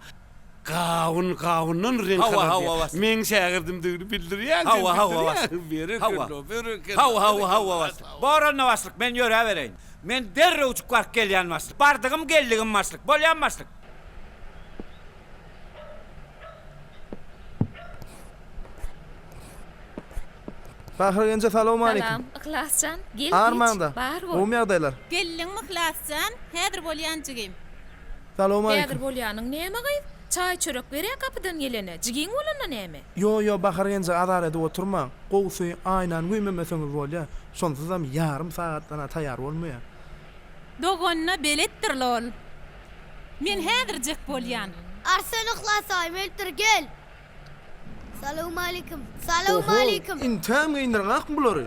[SPEAKER 4] Gawun gawundan reňk
[SPEAKER 20] Hawa,
[SPEAKER 4] alar
[SPEAKER 20] hawa,
[SPEAKER 4] diýýär.
[SPEAKER 20] başlyk.
[SPEAKER 4] Meň şägirdimdigini bildirýäň sen,
[SPEAKER 20] Hawa, hawa,
[SPEAKER 4] bildirýäň.
[SPEAKER 20] başlyk.
[SPEAKER 4] Berekella,
[SPEAKER 20] Hawa.
[SPEAKER 4] berekella,
[SPEAKER 20] Hawa, hawa, hawa,
[SPEAKER 4] berekella.
[SPEAKER 20] başlyk. Bor onda başlyk, men ýöräbereýin. Men derrewjik baryp gelýän başlyk. Bardygym geldigim başlyk. Bolýamy başlyk?
[SPEAKER 11] Bahar genje salowmaleýkim.
[SPEAKER 7] Salam, Yhlasjan. Gel, geç.
[SPEAKER 11] Armaňda.
[SPEAKER 7] Bar bol.
[SPEAKER 11] Gowumy ýagdaýlar?
[SPEAKER 8] Geldiňmi Yhlasjan? Häzir bolýan jigim.
[SPEAKER 11] Salowmaleýkim.
[SPEAKER 7] Häzir bolýanyň näme gyz? Çaý-çörek berýä gapydan gelene. Jigiň bolanda näme?
[SPEAKER 11] Ýo, ýo, Bahar genje azar edip oturmaň. Gowusy, aýnany güýmemeseňiz bolýa. Şonsuzam ýarym sagatdan-a taýýar bolmaýa.
[SPEAKER 8] Doganyna beletdir-le ol. Men häzirjek bolýan.
[SPEAKER 18] Arslan Yhlas aýym ölüpdir, gel! Salowmalikim! Salowmalikim!
[SPEAKER 11] Oho, intäm geýindireňakmy bulary?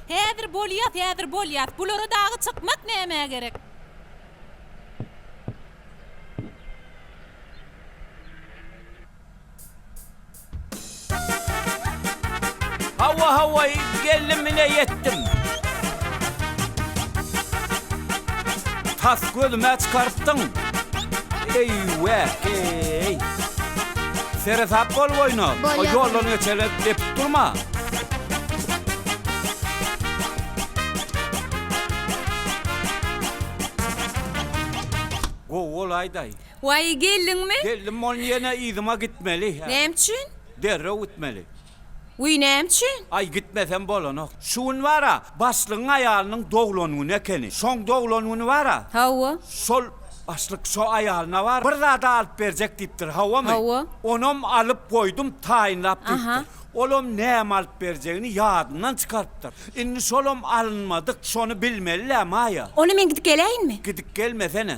[SPEAKER 8] Häzir bolýas, häzir bolýas. Bulara dagy çykmak nämä gerek?
[SPEAKER 20] Hawa hawa geldim ine ýetdim. Tas gözümä çykarypdyň. Eý wäk-eý. Seresap bol boýuna. O ýoldan geçele depip durma. Gowy bolaýdaý.
[SPEAKER 1] Waý, geldiňmi?
[SPEAKER 20] Geldim bolun ýene yzyma gitmeli.
[SPEAKER 1] Näme üçin?
[SPEAKER 20] Derrew gitmeli.
[SPEAKER 1] Wiý, näme üçin?
[SPEAKER 20] Aý, gitmesem bolanok. Şu gün bar-a, başlygyň aýalynyň doglan güni ekeni. Şoň doglan güni bar-a.
[SPEAKER 1] Hawa.
[SPEAKER 20] Şol başlyk şo aýalyna bar, bir zad-a alyp berjek diýipdir, hawamy?
[SPEAKER 1] Hawa.
[SPEAKER 20] Onam alyp goýdum, taýynlap
[SPEAKER 1] Aha.
[SPEAKER 20] diýipdir. Olam näme alyp berjegini ýadyndan çykarypdyr. Indi şolam alynmadyk, şony bilmeli-dä, Maýa.
[SPEAKER 1] Onda men gidip geläýinmi?
[SPEAKER 20] Gidip gelmesene.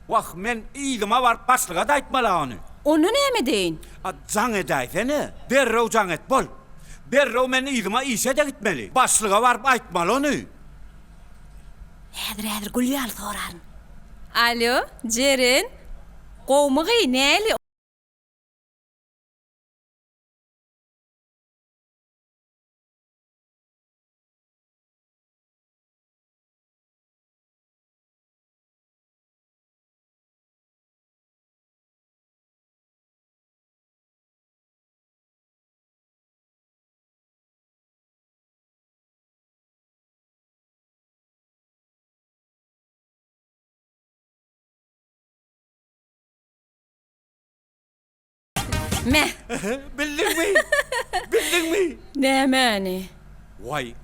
[SPEAKER 20] Wah, men yzyma baryp başlyga-da aýtmaly-a ony.
[SPEAKER 1] Onda näme edeýin?
[SPEAKER 20] A, jaň edäýsene. Derrew jaň et, bol. Derrew men yzyma işe-de gitmeli. Başlyga baryp aýtmaly ony.
[SPEAKER 1] Häzir-häzir gül ýaly soraryn. Alýo, Jeren. Gowumy gyý, näli? Me.
[SPEAKER 20] Bildiňmi? Bildiňmi?
[SPEAKER 1] Nämäni?
[SPEAKER 20] Waý,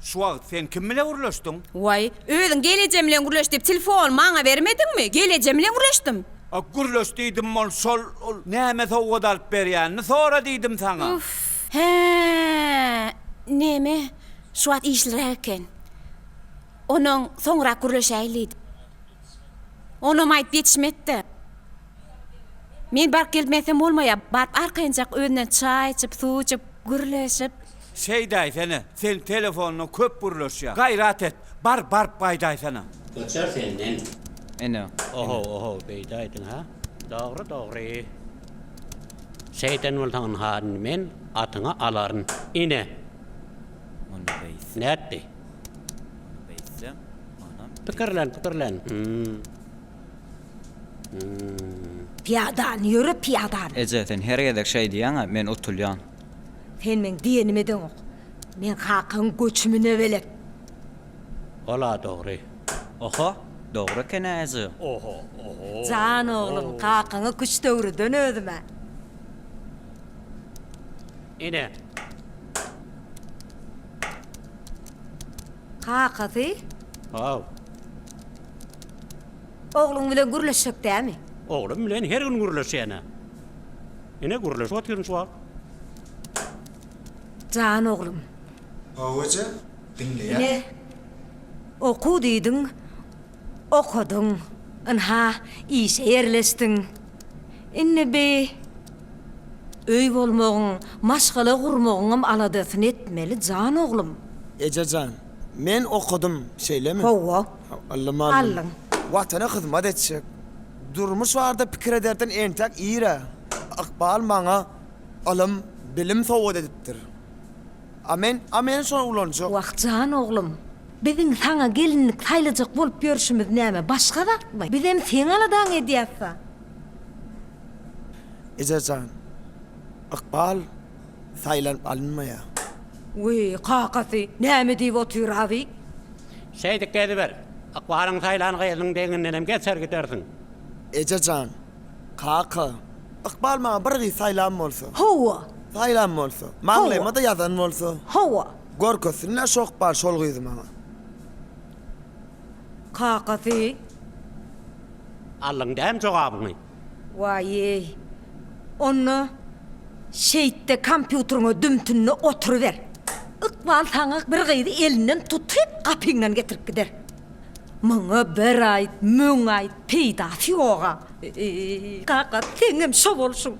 [SPEAKER 20] şu wagt sen kim bile gürleşdiň?
[SPEAKER 1] Waý, özüň gel ejem bilen gürleş diýip telefony maňa bermediňmi? Gel ejem bilen gürleşdim.
[SPEAKER 20] A gürleş diýdim ol şol ol näme sowgat alyp berýänini sora diýdim saňa.
[SPEAKER 1] Uff. Hä, neme, şu wagt işliräk eken. Onuň soňrak gürleşäýeli diýdim. Onam aýdyp ýetişmedi-de. Men baryp gelmesem bolmaýar. Baryp arkaýynjak özünden çaý içip, suw içip, gürleşip.
[SPEAKER 20] Şeýdäýsene, sen telefonda köp gürleşýäň. Gaýrat et, bar, baryp gaýdaýsana.
[SPEAKER 9] Göçer senden.
[SPEAKER 14] Ene.
[SPEAKER 9] Oho, oho, beýdäýdiň, hä? Dogry, dogry. Şeýden bolsaň, ynha, indi men atyňy alaryn. Ine.
[SPEAKER 14] Muny beýtsem.
[SPEAKER 9] Nätdi?
[SPEAKER 14] Muny beýtsem, onam.
[SPEAKER 9] Pikirlen, pikirlen.
[SPEAKER 2] Pyýadan ýöre, pyýadan.
[SPEAKER 14] Eje, sen her gezek şeý diýýäň-ä, men utulýan.
[SPEAKER 2] Sen meň diýenimi edeňok. Men kakaň göçümine belet.
[SPEAKER 9] Ol-a dogry.
[SPEAKER 14] Oho, dogry eken-ä, eje.
[SPEAKER 9] Oho, oho.
[SPEAKER 2] Jan oglum, kakaňa küşt öwreden özüm-ä.
[SPEAKER 9] Ine.
[SPEAKER 2] Kakasy?
[SPEAKER 9] Haw.
[SPEAKER 2] Ogluň bilen gürleşjek dämi?
[SPEAKER 9] Oglum bilen her gün gürleşýän-ä. Ine, gürleşip otyryn şu wagt.
[SPEAKER 2] Jan oglum.
[SPEAKER 17] Hawa eje, diňleýän.
[SPEAKER 2] Ine, okuw diýdiň, okadyň. Ynha, işe ýerleşdiň. Indi bi öý bolmagyň, maşgala gurmagyňam aladasyny etmeli, jan oglum.
[SPEAKER 3] Eje jan, men okadym, şeýlemi?
[SPEAKER 2] Hawa.
[SPEAKER 3] Ylym aldym.
[SPEAKER 2] Aldyň.
[SPEAKER 3] Watana hyzmat etjek. Durmuş barada pikir ederden entek ir-ä. Ykbal maňa ylym, bilim sowgat edipdir. A men, a men şony ulanjak.
[SPEAKER 2] Wah, jan oglum, biziň saňa gelinlik saýlajak bolup ýörşümiz näme, başga zatmy? Bizem seň aladaňy edýäs-a.
[SPEAKER 3] Eje jan, ykbal saýlanyp alynmaýar.
[SPEAKER 2] Wiý, kakasy, näme diýip otyr-a bi?
[SPEAKER 9] Şeýdip geziber. Ykbalyň saýlan gyzynyň deňindenem geçer gidersiň.
[SPEAKER 3] Eje jan, kaka, ykbal maňa bir gyz saýlan bolsa.
[SPEAKER 2] Hawa.
[SPEAKER 3] Saýlan bolsa. Maňlaýyma-da ýazan bolsa.
[SPEAKER 2] Hawa.
[SPEAKER 3] Görkezsin-dä şo ykbal şol gyzy maňa.
[SPEAKER 2] Kakasy.
[SPEAKER 9] Aldyň dämi jogabyňy?
[SPEAKER 2] Waý-eý. Onda şeýtde kompýuteriňe dümtünde oturyber. Ykbal saňa bir gyzy elinden tutyp gapyňdan getirip gider. Muňa bir aýt, müň aýt, peýdasy ýog-a. Eý, kaka, seňem şo bolşuň.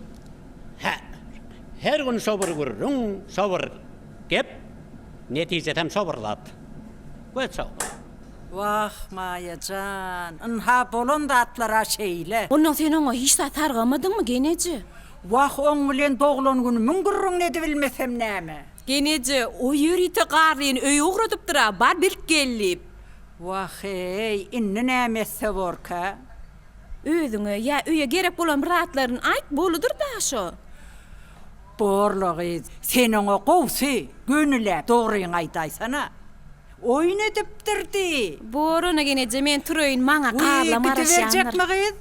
[SPEAKER 9] Hä, her gün şo bir gürrüň, şo bir gep, netijesem şo bir zat. Göz çawma.
[SPEAKER 13] Wah, Maýa jan, ynha bolan zatlar-a şeýle.
[SPEAKER 1] Onnoň sen oňa hiç zat sargamadyňmy, geneje?
[SPEAKER 13] Wah, oň bilen doglan günümiň gürrüňini edibilmesem näme?
[SPEAKER 1] Geneje, o ýörite garlyny öýe ugradypdyr-a, bar bilip gel diýip.
[SPEAKER 13] Wah-eý, indi näme etse borka?
[SPEAKER 1] Özüňe ýa öýe gerek bolan bir zatlaryny aýt, boludyr-da şo.
[SPEAKER 13] Borla gyz, sen oňa gowsy, gönüläp dogryňy aýdaýsana. Oýun edipdir diý.
[SPEAKER 1] Bor onda geneje, men turaýyn, maňa
[SPEAKER 13] Wiý,
[SPEAKER 1] garlam garaşýandyr.
[SPEAKER 13] gidiberjekmi gyz?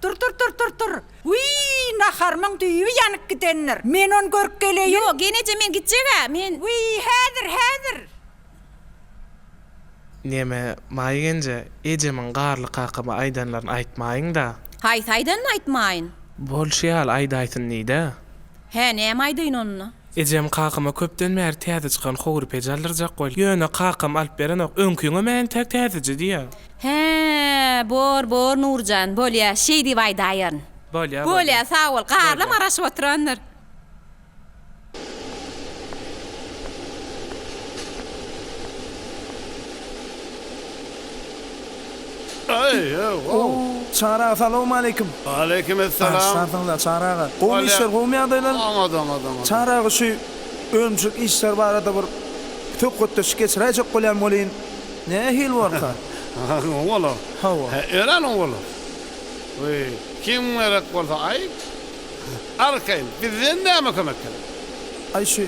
[SPEAKER 13] Dur, dur, dur, dur, dur. Wiý, naharymyň düýbi ýanyp gidendir. Men ony görüp geleýin.
[SPEAKER 1] Ýok, geneje, men gitjeg-ä, men.
[SPEAKER 13] Wiý, häzir, häzir.
[SPEAKER 11] Neme, Maý genje, ejemiň Garly kakama aýdanlaryny aýtmaýyň-da.
[SPEAKER 1] Haýsy aýdanyny aýtmaýyn?
[SPEAKER 11] Bolşy ýaly aýdaýsyn diý-dä.
[SPEAKER 1] Hä, näme aýdaýyn onda?
[SPEAKER 11] Ejem kakama köpden bäri täze çykan howry peç aldyrjak bolýar. Ýöne kakam alyp berenok. Öňkiňem entäk täzeje diýýär.
[SPEAKER 1] Hä, bor, bor, Nurjan, bolýa, şeý diýip aýdaýaryn.
[SPEAKER 11] Bolýa, bolýa.
[SPEAKER 1] Bolýa, sag bol. Garlam garaşyp oturandyr.
[SPEAKER 11] Çary aga salowmaleýkim.
[SPEAKER 4] Aleýkim essalam.
[SPEAKER 11] Bagyşlarsyňyzda Çary aga. Gowmy işler gowmy ýagdaýlar?
[SPEAKER 4] Oňat oňat oňat.
[SPEAKER 11] Çary aga şu önümçilik işleri barada bir söhbetdeşlik geçiräýjek bolýan welin nähili borka?
[SPEAKER 4] Gowy bolar.
[SPEAKER 11] Hawa.
[SPEAKER 4] Örän gowy bolar. Kim gerek bolsa aýt. Arkaýyn, bizden näme kömek gerek?
[SPEAKER 11] Aý şu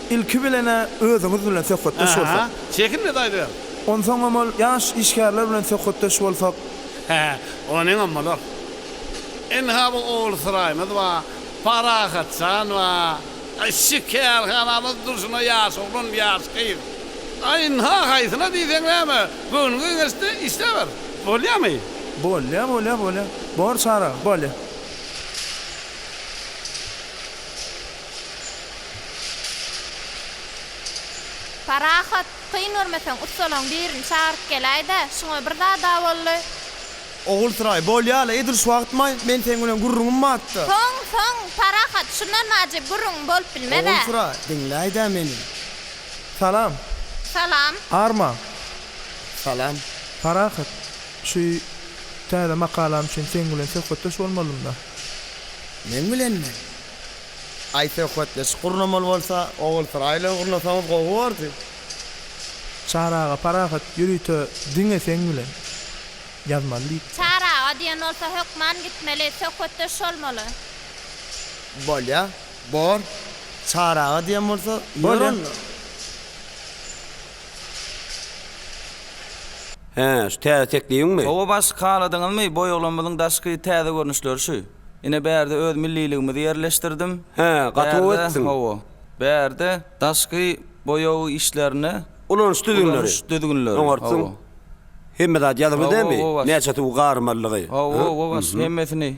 [SPEAKER 11] ilki bilen-ä özüňiz bilen söhbetdeş bolsak.
[SPEAKER 4] Aha, çekinme-de aýdyber.
[SPEAKER 11] Onsoňam ol ýaş işgärler bilen söhbetdeş bolsak.
[SPEAKER 4] Hä, onyňam bolar. Ynha bu Ogulsuraýymyz bar, Parahatjan bar. Aý şu kärhanamyz durşuna ýaş oglan, ýaş gyz. Aý ynha haýsyna diýseň näme, göwnüňe geňeşde işläber. Bolýamy?
[SPEAKER 11] Bolýa, bolýa, bolýa. Bor Çary aga, bolýa.
[SPEAKER 6] Parahat, kyn görmeseň ussalaň birini çagyryp geläý-dä, şuňa bir zad-a boldy.
[SPEAKER 3] Ogulsuraý, bolýa-la, edil şu wagtmaý, men seň bilen gürrüňim bardy.
[SPEAKER 6] Soň, soň, Parahat, şundan wajyp gürrüňiň bolup bilmez-ä.
[SPEAKER 3] Ogulsuraý, diňläý-dä meni.
[SPEAKER 11] Salam.
[SPEAKER 6] Salam.
[SPEAKER 11] Arma.
[SPEAKER 3] Salam.
[SPEAKER 11] Parahat, şu täze makalam üçin seň bilen söhbetdeş bolmalymda.
[SPEAKER 3] Meň bilenmi? Aý söhbetdeşlik gurnamaly bolsa Ogulsuraý bilen gurnasaňyz gowy bordy.
[SPEAKER 11] Çary aga Parahat ýörite diňe seň bilen ýazmaly diýipdir.
[SPEAKER 6] Çary aga diýen bolsa hökman gitmeli, söhbetdeş bolmaly.
[SPEAKER 3] Bolýa, bor. Çary aga diýen bolsa ýör
[SPEAKER 11] Bolýa.
[SPEAKER 3] onda.
[SPEAKER 10] Hä, şu täze teklibiňmi?
[SPEAKER 16] Hawa başlyk haladyňyzmy boýaglamyzyň daşky täze görnüşleri şu. Ine bärde öz milliligimizi ýerleşdirdim.
[SPEAKER 10] Hä, gaty gowy
[SPEAKER 16] Bärde
[SPEAKER 10] etdiň.
[SPEAKER 16] hawa. Bärde daşky boýag işlerine
[SPEAKER 10] Ulanyş düzgünleri.
[SPEAKER 16] Ulanyş düzgünleri.
[SPEAKER 10] Oňartsyň.
[SPEAKER 16] Hawa.
[SPEAKER 10] Hemme zat ýazylgy
[SPEAKER 16] Hawa,
[SPEAKER 10] dälmi?
[SPEAKER 16] hawa başlyk.
[SPEAKER 10] Näçe suwy garmalydygy.
[SPEAKER 16] Hawa, hawa başlyk hemmesini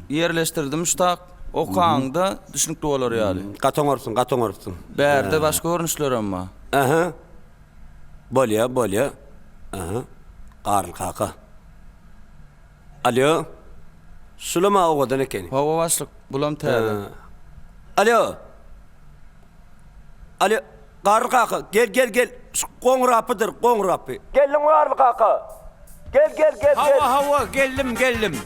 [SPEAKER 16] ýerleşdirdim şu tak. Okaňda düşnükli bolar ýaly.
[SPEAKER 10] Gaty oňartsyň, gaty oňartsyň.
[SPEAKER 16] Bärde başga görnüşlerem bar.
[SPEAKER 10] Aha. Bolýa, bolýa. Aha. Garly kaka. Alýo. Şulam-a owadan ekeni.
[SPEAKER 16] Hawa başlyk, bulam täze.
[SPEAKER 10] Alýo. Alýo. Garly kaka, gel, gel, gel. Şu goňrapydyr, goňrapy. Geldiňmi Garly kaka? Gel, gel, gel, gel.
[SPEAKER 20] Hawa, hawa, geldim, geldim.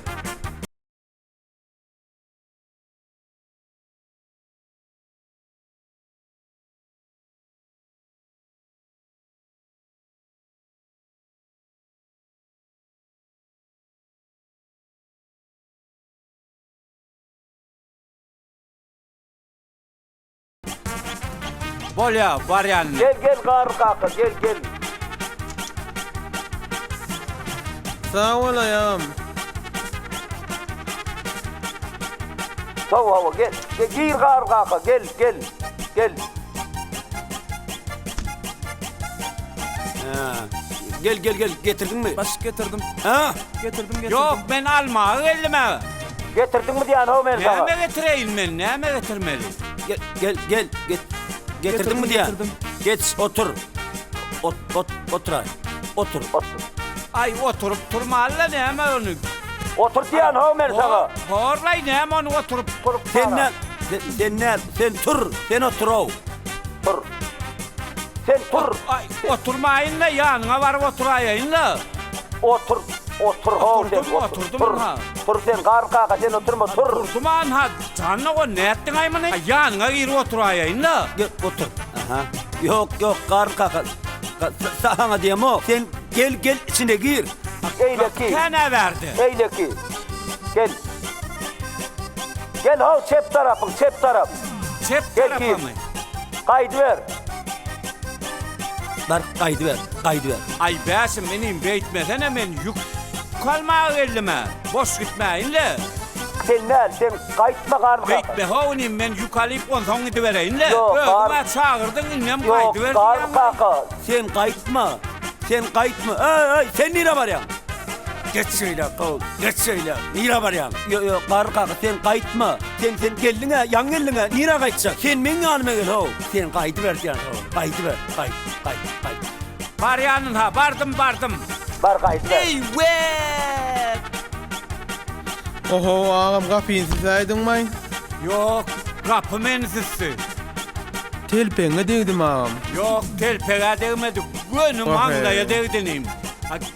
[SPEAKER 20] Bolýa, barýan.
[SPEAKER 10] Gel, gel Garry kaka, gel, gel.
[SPEAKER 11] Sag bol aýam.
[SPEAKER 10] Hawa, hawa, gel. Gel, gir Garry kaka, gel, gel, gel. Hä. Gel, gel, gel, getirdiňmi?
[SPEAKER 15] Başyk getirdim.
[SPEAKER 10] Hä?
[SPEAKER 15] Getirdim, getirdim.
[SPEAKER 20] Ýok, men almaga geldim-ä.
[SPEAKER 10] Getirdiňmi diýýän-ow men saňa.
[SPEAKER 20] Näme getireýin men, näme getirmeli?
[SPEAKER 10] Gel, gel, gel, get, getirdiňmi diýýän.
[SPEAKER 15] Getirdim.
[SPEAKER 10] Geç, otur. Ot, ot, oturaý. Otur, otur.
[SPEAKER 20] Aý oturyp turmaly-la näme ony.
[SPEAKER 10] Otur diýýän how men saňa.
[SPEAKER 20] Horlaý näme ony oturyp.
[SPEAKER 10] Sen nä, sen nä, sen tur, sen otur-ow. Tur. Sen tur.
[SPEAKER 20] Aý oturmaýyn-la ýanyňa baryp oturaýaýyn-la.
[SPEAKER 10] Otur, otur how sen, otur. Tur, tur sen Garry kaka sen oturma tur.
[SPEAKER 20] Turdum anha, jan dogan nätdiň-aý muny? Ýanyňa girip oturaýaýyn-la.
[SPEAKER 10] Gel otur. Aha. Ýok, ýok Garry kaka. Saňa diýemok. Sen gel, gel içine gir. Eýleki.
[SPEAKER 20] Kän-ä bärde.
[SPEAKER 10] Eýleki. Gel. Gel how çep tarapyň, çep tarap.
[SPEAKER 20] Çep tarapamy?
[SPEAKER 10] Gaýdyber. Bar, gaýdyber, gaýdyber.
[SPEAKER 20] Aý Bäşim inim beýtmesene men ýük almaga geldim-ä. Boş gitmäýin-le.
[SPEAKER 10] Sen däl, sen gaýtma Garly kaka.
[SPEAKER 20] Beýtme how inim men ýük alyp onsoň gidibereýin-le.
[SPEAKER 10] Ýok,
[SPEAKER 20] Özüň-ä çagyrdyň indem gaýdyber
[SPEAKER 10] Ýok, Garly
[SPEAKER 20] diýýäň.
[SPEAKER 10] kaka, sen gaýtma. Sen gaýtma. Eý, eý, sen nirä barýaň? Geç şeýle, gow, geç şeýle. Nirä barýaň? Ýok, ýok, Garly kaka, sen gaýtma. Sen, sen geldiň-ä, ýaňy geldiň-ä, nirä gaýtjak? Sen meň ýanyma gel, how. Sen gaýdyber diýýän, how. Gaýdyber, gaýt, gaýt, gaýt.
[SPEAKER 20] Barýanyn-ha, bardym, bardym.
[SPEAKER 10] Bar, gaýdyber.
[SPEAKER 20] Eýwek!
[SPEAKER 11] Oho, agam gapyny süsäýdiňmaý?
[SPEAKER 20] Ýok, gapy meni süsdi.
[SPEAKER 11] Telpegiňe degdimi agam?
[SPEAKER 20] Ýok, telpeg-ä degmedi, göni maňlaýa degdi inim.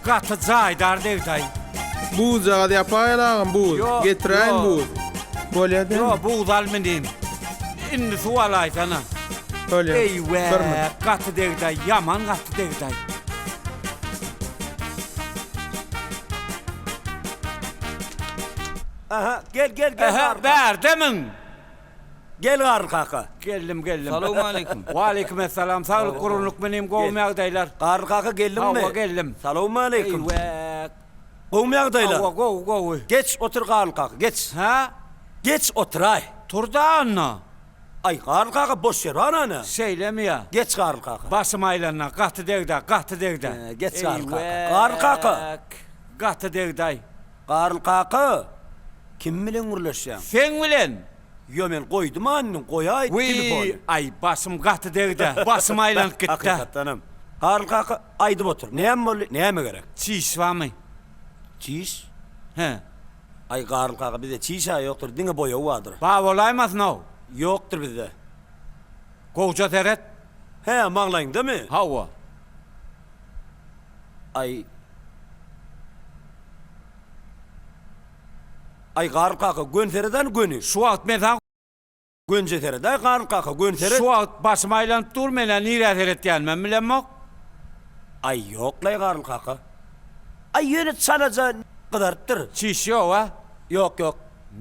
[SPEAKER 20] Gaty jaýdar degdi-aý.
[SPEAKER 11] Buzjagaz ýapaýaly agam, buz.
[SPEAKER 20] Ýok,
[SPEAKER 11] Getiräýin
[SPEAKER 20] ýok.
[SPEAKER 11] buz. Bolýa dämi?
[SPEAKER 20] Ýok, buz alma inim. Indi suw alaýsana.
[SPEAKER 11] Bolýa. Bir
[SPEAKER 20] Eýwäk,
[SPEAKER 11] minut.
[SPEAKER 20] gaty degdi-aý, ýaman gaty degdi-aý.
[SPEAKER 10] Aha, gel, gel, gel.
[SPEAKER 20] Ähä, bärdemiň?
[SPEAKER 10] Gel Garly kaka.
[SPEAKER 20] Geldim, geldim.
[SPEAKER 16] Salowmaleýkim.
[SPEAKER 20] Waleýkim essalam. Saglyk, gurgunlyk menim, gowumy ýagdaýlar?
[SPEAKER 10] Garly kaka geldiňmi?
[SPEAKER 20] Hawa, geldim.
[SPEAKER 10] Salowmaleýkim.
[SPEAKER 20] Eýwäk.
[SPEAKER 10] Gowumy ýagdaýlar?
[SPEAKER 20] Hawa, gowy, gowy.
[SPEAKER 10] Geç otur Garly kaka, geç.
[SPEAKER 20] Hä?
[SPEAKER 10] Geç oturaý.
[SPEAKER 20] Tur-da onda.
[SPEAKER 10] Aý, Garly kaka boş ýer bar ana.
[SPEAKER 20] Şeýlemi ýa?
[SPEAKER 10] Geç Garly kaka.
[SPEAKER 20] Başym aýlandy, gaty degdi-ä, gaty degdi.
[SPEAKER 10] Geç Garly kaka. Garly kaka.
[SPEAKER 20] Eýwäk. Gaty degdi-aý.
[SPEAKER 10] Garly kaka, kim bilen gürleşýäň?
[SPEAKER 20] Seň bilen!
[SPEAKER 10] Ýo men goýdum indi, goýaý telefony.
[SPEAKER 20] Wiý, aý başym gaty degdi, başym aýlanyp gitdi.
[SPEAKER 10] Hakykatdanam. Garly kaka, aýdyp otur, näme boldy, näme gerek?
[SPEAKER 20] Çiş barmy?
[SPEAKER 10] Çiş?
[SPEAKER 20] He.
[SPEAKER 10] Aý Garly kaka, bizde çiş-ä ýokdur, diňe boýag bardyr.
[SPEAKER 20] Bar bolaýmasyn-ow?
[SPEAKER 10] Ýokdur bizde.
[SPEAKER 20] Gowja seret.
[SPEAKER 10] He, maňlaýyňdamy?
[SPEAKER 20] Hawa.
[SPEAKER 10] Aý. Aý Garly kaka, gön seredäni göni.
[SPEAKER 20] Şu wagt men saňa.
[SPEAKER 10] Gönje sered-aý Garly kaka, gön seret.
[SPEAKER 20] Şu wagt başym aýlanyp dur, men-ä nirä seretýänimem bilemok.
[SPEAKER 10] Aý ýok-laý Garly kaka. Aý ýöne çalaja gyzarypdyr.
[SPEAKER 20] Çiş ýog-a?
[SPEAKER 10] Ýok, ýok.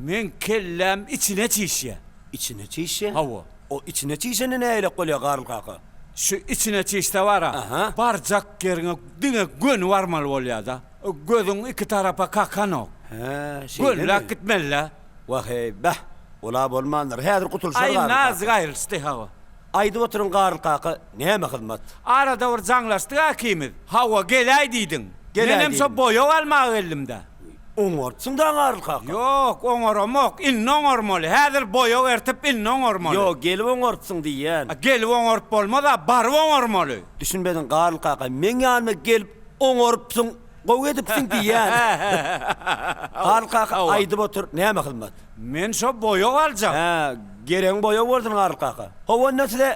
[SPEAKER 20] Meň kelläm içine çişýä.
[SPEAKER 10] Içine çişýä?
[SPEAKER 20] Hawa.
[SPEAKER 10] O içine çişende nähilek bolýa Garly kaka?
[SPEAKER 20] Şu içine çişse bar-a, barjak ýeriňe diňe göni barmaly bolýa-da. Gözüň iki tarapa kakanok.
[SPEAKER 10] Hä, şeýlemi?
[SPEAKER 20] Gönüläp gitmeli-dä.
[SPEAKER 10] Wah-eý, bäh, ol-a bolmandyr. Häzir gutulyşar
[SPEAKER 20] Aý,
[SPEAKER 10] Garly kaka.
[SPEAKER 20] nazik aýrylyşdy, hawa.
[SPEAKER 10] Aýdyp oturyň Garly kaka, näme hyzmat?
[SPEAKER 20] Arada bir jaňlaşdyk-a ikimiz. Hawa, geläý diýdiň.
[SPEAKER 10] Geläý
[SPEAKER 20] Menem şo
[SPEAKER 10] diýdim.
[SPEAKER 20] boýag almaga geldim-dä.
[SPEAKER 10] Oňarypsyň-da Garly kaka.
[SPEAKER 20] Ýok, oňaramok. Indi oňarmaly. Häzir boýag ertip, indi oňarmaly.
[SPEAKER 10] Ýok, gelip oňarypsyň diýýän.
[SPEAKER 20] A gelip oňaryp bolmaz-a, baryp oňarmaly.
[SPEAKER 10] Düşünmediň Garly kaka, meň ýanyma gelip oňarypsyň, gowy edipsiň diýýän. Garly kaka, aýdyp otur, näme hyzmat?
[SPEAKER 20] Men şo boýag aljak.
[SPEAKER 10] Hä, geregiň boýag bolsun Garly kaka. Hawa, onda size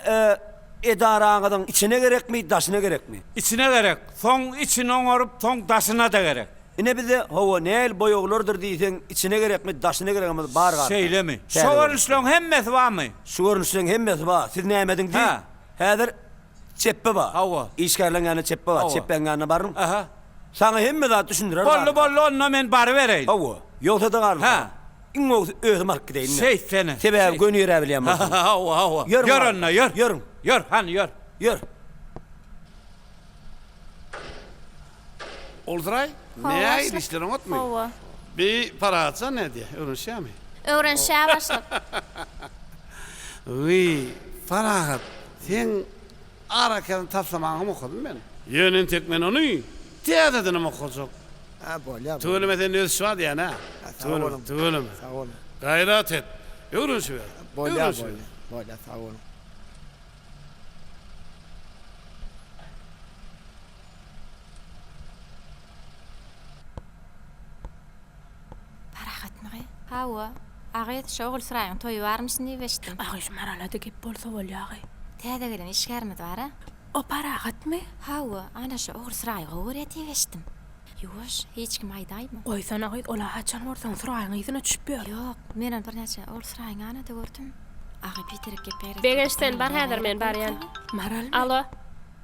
[SPEAKER 10] edaraňyzyň içine gerekmi, daşyna gerekmi?
[SPEAKER 20] Içine gerek. Soň içini oňaryp, soň daşyna-da gerek.
[SPEAKER 10] Ine bize hawa näl boýaglardyr diýseň içine gerekmi daşyna geregimiz bar galsa.
[SPEAKER 20] Şeýlemi? Şo görnüşleň hemmesi barmy?
[SPEAKER 10] Şu görnüşleň hemmesi bar. Siz nämediň diý?
[SPEAKER 20] Hä.
[SPEAKER 10] Häzir çepbe bar.
[SPEAKER 20] Hawa.
[SPEAKER 10] Işgärleň ýanyna çepbe bar.
[SPEAKER 20] Hawa.
[SPEAKER 10] Çepbeň ýanyna baryň.
[SPEAKER 20] Aha.
[SPEAKER 10] Saňa hemme zat düşündirer
[SPEAKER 20] Boldy
[SPEAKER 10] garly.
[SPEAKER 20] boldy onda men barybereýin.
[SPEAKER 10] Hawa. Ýogsa-da garly.
[SPEAKER 20] Hä.
[SPEAKER 10] Iň gowusy özüm alyp gideýin.
[SPEAKER 20] Şeýtsene.
[SPEAKER 10] Sebäbi göni ýöräp bilýän bolsaň.
[SPEAKER 20] Hawa hawa.
[SPEAKER 10] Ýörüň
[SPEAKER 20] Ýör
[SPEAKER 10] garly.
[SPEAKER 20] onda ýör.
[SPEAKER 10] Ýörüň.
[SPEAKER 20] Ýör hany ýör.
[SPEAKER 10] Ýör.
[SPEAKER 4] Olsuraý,
[SPEAKER 6] Hawa,
[SPEAKER 4] nähili
[SPEAKER 6] başlyk.
[SPEAKER 4] işler oňatmy?
[SPEAKER 6] Hawa.
[SPEAKER 4] Bi Parahatjan nädýä, öwrenişýämi?
[SPEAKER 6] Öwrenişýär başlyk.
[SPEAKER 4] Wiý, Parahat, seň arakesme taslamaňam okadym men. Ýöne entek men ony täzedenem okajak.
[SPEAKER 3] Hä, bolýa, bolýa.
[SPEAKER 4] Tüweleme sende ösüş bar diýýän-ä.
[SPEAKER 3] Sag boluň.
[SPEAKER 4] Tüweleme.
[SPEAKER 3] Sag boluň.
[SPEAKER 4] Gaýrat et. Öwrenişiber.
[SPEAKER 3] Bolýa,
[SPEAKER 4] Öwrenişiber.
[SPEAKER 3] bolýa. Bolýa, sag boluň.
[SPEAKER 6] Hawa, agyz, şo Ogulsuraýyň toýy barmyşyn diýip eşitdim.
[SPEAKER 5] Agy, şu Marala-da gep bolsa bolýa agy.
[SPEAKER 6] Täze gelen işgärimiz bar-a.
[SPEAKER 5] O Parahatmy?
[SPEAKER 6] Hawa, ana şo Ogulsuraýy gowy görýä diýip eşitdim. Ýuwaş, hiç kime aýdaýma.
[SPEAKER 5] Goýsana gyz, ol-a haçan görseň Suraýyň yzyna düşüp ýör.
[SPEAKER 6] Ýok, men ony birnäçe Ogulsuraýyň ýanynda gördüm. Agy, biderek gep ýaýratma.
[SPEAKER 5] Begenç sen bar häzir men barýan. Maralmy? Alo.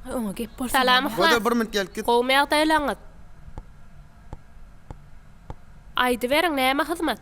[SPEAKER 5] Oňa gep bolsa
[SPEAKER 6] Salam
[SPEAKER 5] bolýa.
[SPEAKER 6] Yhlas.
[SPEAKER 17] Goý-da bir minut gelip git.
[SPEAKER 5] Gowumy ýagdaýlaňyz? Aýdyberiň näme hyzmat?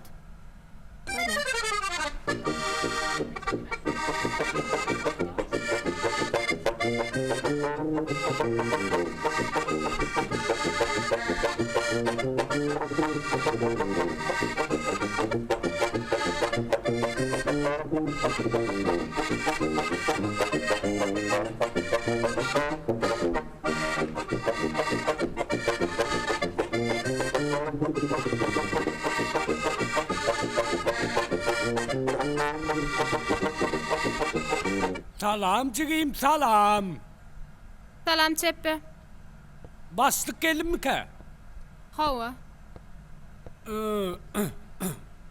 [SPEAKER 12] Salam jigim salam.
[SPEAKER 19] Salam Çepbe.
[SPEAKER 12] Başlyk geldimikä?
[SPEAKER 19] Hawa.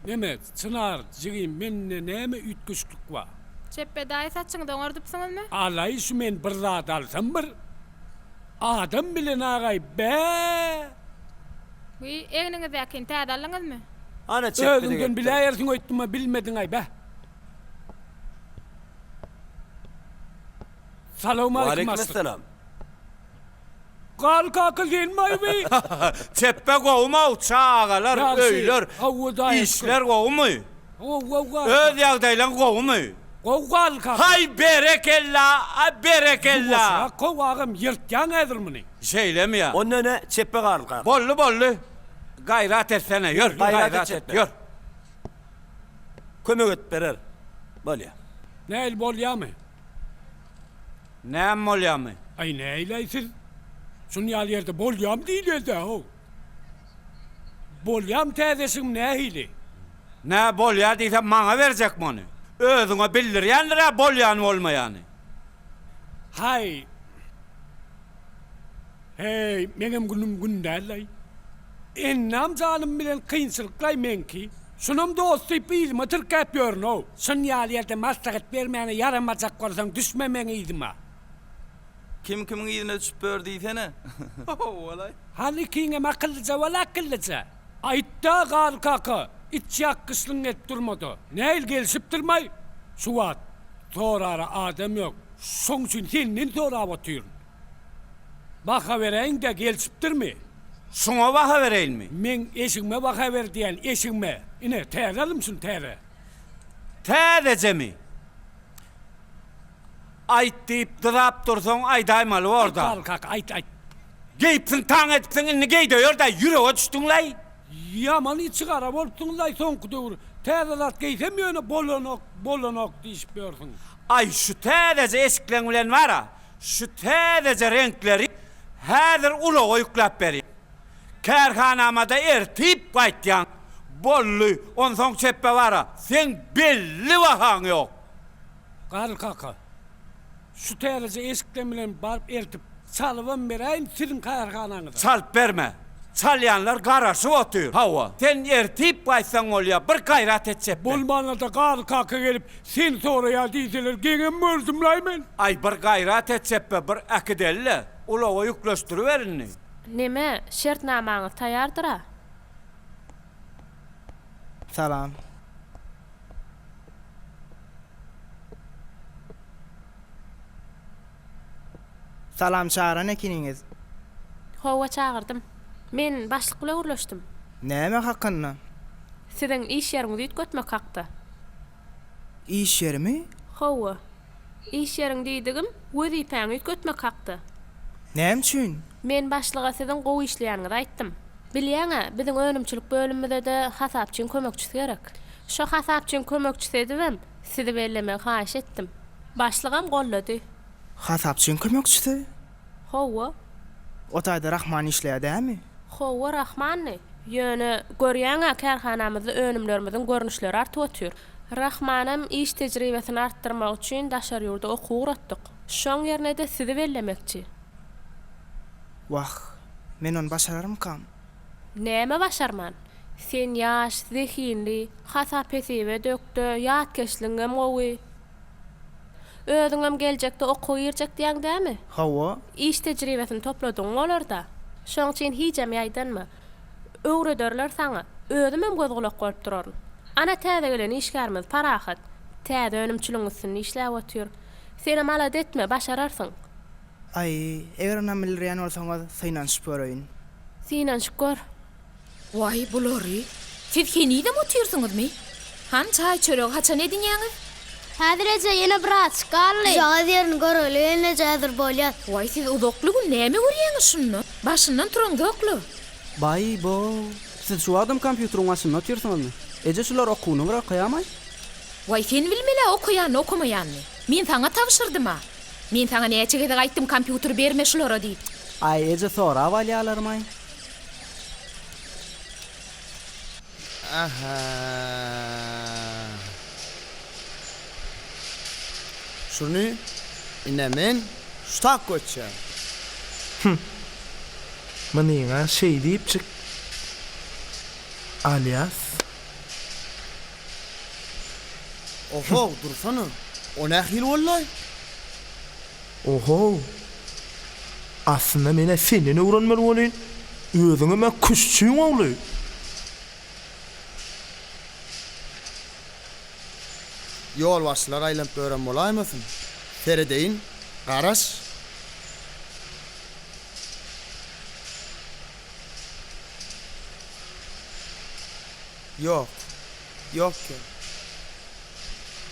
[SPEAKER 12] Neme Çynar jigim mende näme üýtgeşiklik bar?
[SPEAKER 19] Çepbe daýy saçyňyzy oňardypsyňyzmy?
[SPEAKER 12] Alaý şu men bir zat alsam bir adam bilen agaý bä.
[SPEAKER 19] Wiý egniňizdäkini täze aldyňyzmy?
[SPEAKER 10] Ana çepbe-de
[SPEAKER 12] Özüňden
[SPEAKER 10] gelipdir.
[SPEAKER 12] biläýersiň öýtdüm-ä bilmediň-aý bä. Salowmaleýkim başlyk.
[SPEAKER 10] Waleýkim essalam.
[SPEAKER 12] Gal kaka senmi bi?
[SPEAKER 20] Çepbe gowumow çagalar öýler işler gowumy? Öz ýagdaýlaň gowumy?
[SPEAKER 12] Gowy gal kaka.
[SPEAKER 20] Haý berekella a berekella.
[SPEAKER 12] Ýuwaşrak gow agam ýyrtýaň häzir muny.
[SPEAKER 20] Şeýlemi ýa?
[SPEAKER 10] Onda ine çepbe gal kaka.
[SPEAKER 20] Boldy boldy. Gaýrat etsene ýör gaýrat et ýör.
[SPEAKER 10] Kömek edip berer. Bolýa.
[SPEAKER 12] Nähili bolýamy?
[SPEAKER 20] Näme bolýamy?
[SPEAKER 12] Aý näileý siz? Şun ýaly ýerde bolýamy diýilýär-dä how. Bolýamy täze eşigim nähili?
[SPEAKER 20] Nä bolýa diýsem maňa berjekmi ony? Özüňe bildirýändir-ä bolýany-bolmaýany.
[SPEAKER 12] Haý. Heý, meňem günüm gün däl-laý. Ennam janym bilen kynçylyklaý meňki. Şunam dost diýip yzyma tirkäp ýörün-ow. Şun ýaly ýerde maslahat bermäne ýaramajak bolsaň düşme meň yzyma.
[SPEAKER 16] Kim kimiň yzyna düşüp ýör diýsene. Howwalaý.
[SPEAKER 12] Hany ikiňem akyllyja bol akyllyja. Aýtda Garry kaka, iç ýakgyçlygyň gelip durmada. Nähili gelşipdirmaý şu wagt. Sorara adam ýok. Şoň üçin senden sorap otyryn. Baha beräýiň-dä, gelşipdirmi?
[SPEAKER 20] Şuňa baha bereýinmi?
[SPEAKER 12] Meň eşigime baha ber diýýän, eşigime. Ine, täze aldym şuny, täze.
[SPEAKER 20] Täzejemi? Aýt diýip dyzap dursaň, aýdaýmaly bor-da.
[SPEAKER 12] Aýt, Garry kaka, aýt, aýt.
[SPEAKER 20] Geýipsiň, taň edipsiň, indi geý-de ýör-dä, ýürege düşdüň-läý.
[SPEAKER 12] Ýaman içigara bolupsyňyz-laý soňky döwür. Täze zat geýsem ýöne bolanok, bolanok diýşip ýörsüň.
[SPEAKER 20] Aý, şu täzeje eşikleň bilen bar-a, Şu täzeje reňkleri häzir ulaga ýükläp berýän. Kärhanamada ertip gaýtýaň. Boldy, onsoň çepbe bar-a, seň belli bahaň ýok.
[SPEAKER 12] Garry kaka, şu täzeje eşikden bilen baryp eltip, çalybam beräýin siziň kärhanaňyza.
[SPEAKER 20] Çalyp berme. Çalýanlar garaşyp otyr. Hawa, sen ertip gaýtsaň bolýa, bir gaýrat et çepbe.
[SPEAKER 12] Bolmanda-da Garry kaka gelip, Seni soraýar diýseler geňem gördümlaý men.
[SPEAKER 20] Aý bir gaýrat et çepbe bir äkideli-le, ulaga ýükleşdiriber indi.
[SPEAKER 5] Neme, şertnamaňyz taýardyr-a?
[SPEAKER 22] Salam. Salam çagyran ekeniňiz.
[SPEAKER 5] Hawa çagyrdym. Men başlyk bile gürleşdim.
[SPEAKER 22] Näme hakynda?
[SPEAKER 5] Siziň iş ýeriňizi üýtgetmek hakda.
[SPEAKER 22] Iş ýerimi?
[SPEAKER 5] Hawa. Iş ýeriň diýdigim, wezipäňi üýtgetmek hakda.
[SPEAKER 22] Näme üçin?
[SPEAKER 5] Men başlyga siziň gowy işleýäniňizi aýtdym. Bilýäň-ä, biziň önümçilik bölümimize-de hasapçyň kömekçisi gerek. Şo hasapçyň kömekçisi edibem sizi bellemegi haýyş etdim. Başlygam goldady.
[SPEAKER 22] Hasapçyň kömekçisi?
[SPEAKER 5] Hawa.
[SPEAKER 22] O taýda Rahman işleýär dämi?
[SPEAKER 5] Hawa, Rahmandy. Ýöne, görýäň-ä, kärhanamyzda önümlerimiziň görnüşleri artyp otyr. Rahmanam iş tejribesini artdyrmak üçin daşary ýurda okuw ugratdyk. Şoň ýerine-de sizi bellemekçi.
[SPEAKER 22] Wah, men ony başararmykam?
[SPEAKER 5] Näme başarman? Sen ýaş, zehinli, hasap-hesibe dökde, ýatkeşligiňem gowy. Özüňem geljekde okuwa girjek diýýäň dämi?
[SPEAKER 22] Hawa.
[SPEAKER 5] Iş tejribesini topladygyň bolar-da. Şoň üçin hijem ýaýdanma. Öwrederler saňa. Özümem göz-gulak bolup duraryn. Ana täze gelen işgärimiz Parahat. Täze önümçiligiň üstünde işläp otyr. Senem alada etme, başararsyň.
[SPEAKER 22] Aý, eger ynam bildirýän bolsaňyz, synanyşyp göreýin.
[SPEAKER 5] Synanyşyp gör.
[SPEAKER 8] Waý, bulary! Siz henizem otyrsyňyzmy? Hany çaý-çöregi haçan edinýäňiz?
[SPEAKER 18] Häzir eje, ýene birazjyk galdy. Jagaz ýerini göreli gelneje häzir bolýas.
[SPEAKER 8] Waý, siz uzakly gün näme görýäňiz şunda? Başyndan turaňzok-la.
[SPEAKER 7] Baý-bo, siz şu wagtam kompýuteriň başynda otyrsyňyzmy? Eje şular okuwyny bir okaýamaý?
[SPEAKER 8] Waý, sen bilmel-ä okaýanyny okamaýanyny. Men saňa tabşyrdym-a. Men saňa näçe gezek aýtdym kompýuteri berme şulara diýip.
[SPEAKER 7] Aý, eje sorap alýalarmaý?
[SPEAKER 3] Aha. Şuny ine men ştak göçýän.
[SPEAKER 11] Hum. Munyňa şeý diýipjik alýas.
[SPEAKER 3] Ohow, dursana. O nähili boldaý?
[SPEAKER 11] Ohow. Aslynda men-ä senden öwrenmeli bolýyn. Özüňem-ä küştçiň ogly.
[SPEAKER 3] Ýolbaşçylar aýlanyp ýören bolaýmasyn? Seredeýin, garaş. Ýok, ýok eken.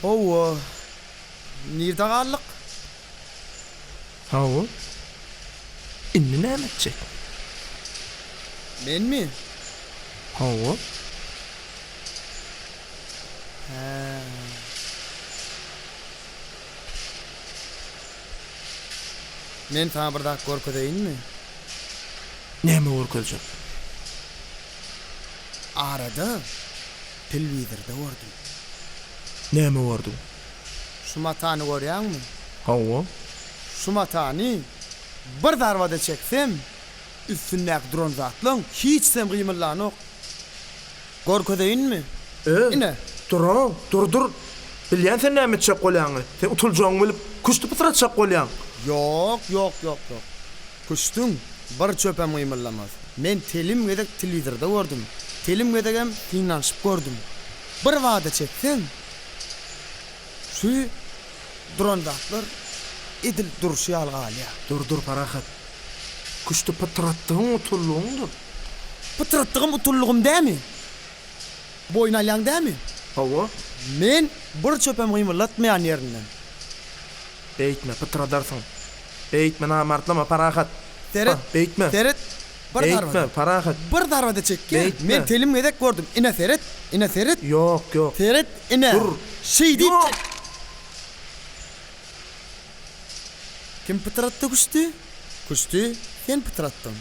[SPEAKER 3] Hawa, nirde galdyk?
[SPEAKER 11] Hawa. Indi näme etjek?
[SPEAKER 3] Menmi?
[SPEAKER 11] Hawa.
[SPEAKER 3] Hä. Men saňa bir zat görkezeýinmi?
[SPEAKER 11] Näme görkezjek?
[SPEAKER 3] Arada telewizorda gördüm.
[SPEAKER 11] Näme gördüň?
[SPEAKER 3] Şu matany görýäňmi?
[SPEAKER 11] Hawa.
[SPEAKER 3] Şu matany bir zarbada çeksem, üstündäki duran zatlaň hiçisem gymyldanok. Görkezeýinmi?
[SPEAKER 11] E,
[SPEAKER 3] Ine.
[SPEAKER 11] Dur-ow, dur, dur. Bilýän sen näme etjek bolýaňy. Sen utuljagyňy bilip, küşti pytratjak bolýaň.
[SPEAKER 3] Ýok, ýok, ýok, ýok. Küştüň bir çöpem gymyldamaz. Men telim gezek telewizorda gördüm. Telim gezegem synanyşyp gördüm. Bir bada çekseň, şu duran zatlar edil durşy ýaly galýar.
[SPEAKER 11] Dur, dur, Parahat. Küşti pytratdygyň utuldygyňdyr.
[SPEAKER 3] Pytratdygym utuldygym dämi? Boýun alýaň dämi?
[SPEAKER 11] Hawa.
[SPEAKER 3] Men bir çöpem gymyldatmaýan ýerinden.
[SPEAKER 11] Beýtme, pytradarsyň. Beýtme, namartlama, Parahat.
[SPEAKER 3] Seret,
[SPEAKER 11] Beýtme.
[SPEAKER 3] seret, bir
[SPEAKER 11] Beýtme,
[SPEAKER 3] zarbada.
[SPEAKER 11] Parahat.
[SPEAKER 3] Bir zarbada çekýän.
[SPEAKER 11] Beýtme.
[SPEAKER 3] Men telim gezek gördüm. Ine seret, ine seret.
[SPEAKER 11] Ýok, ýok.
[SPEAKER 3] Seret, ine.
[SPEAKER 11] Dur.
[SPEAKER 3] Şeý diýip.
[SPEAKER 11] Ýok!
[SPEAKER 3] Kim pytratdy küşdi? Küşdi sen pytratdyň.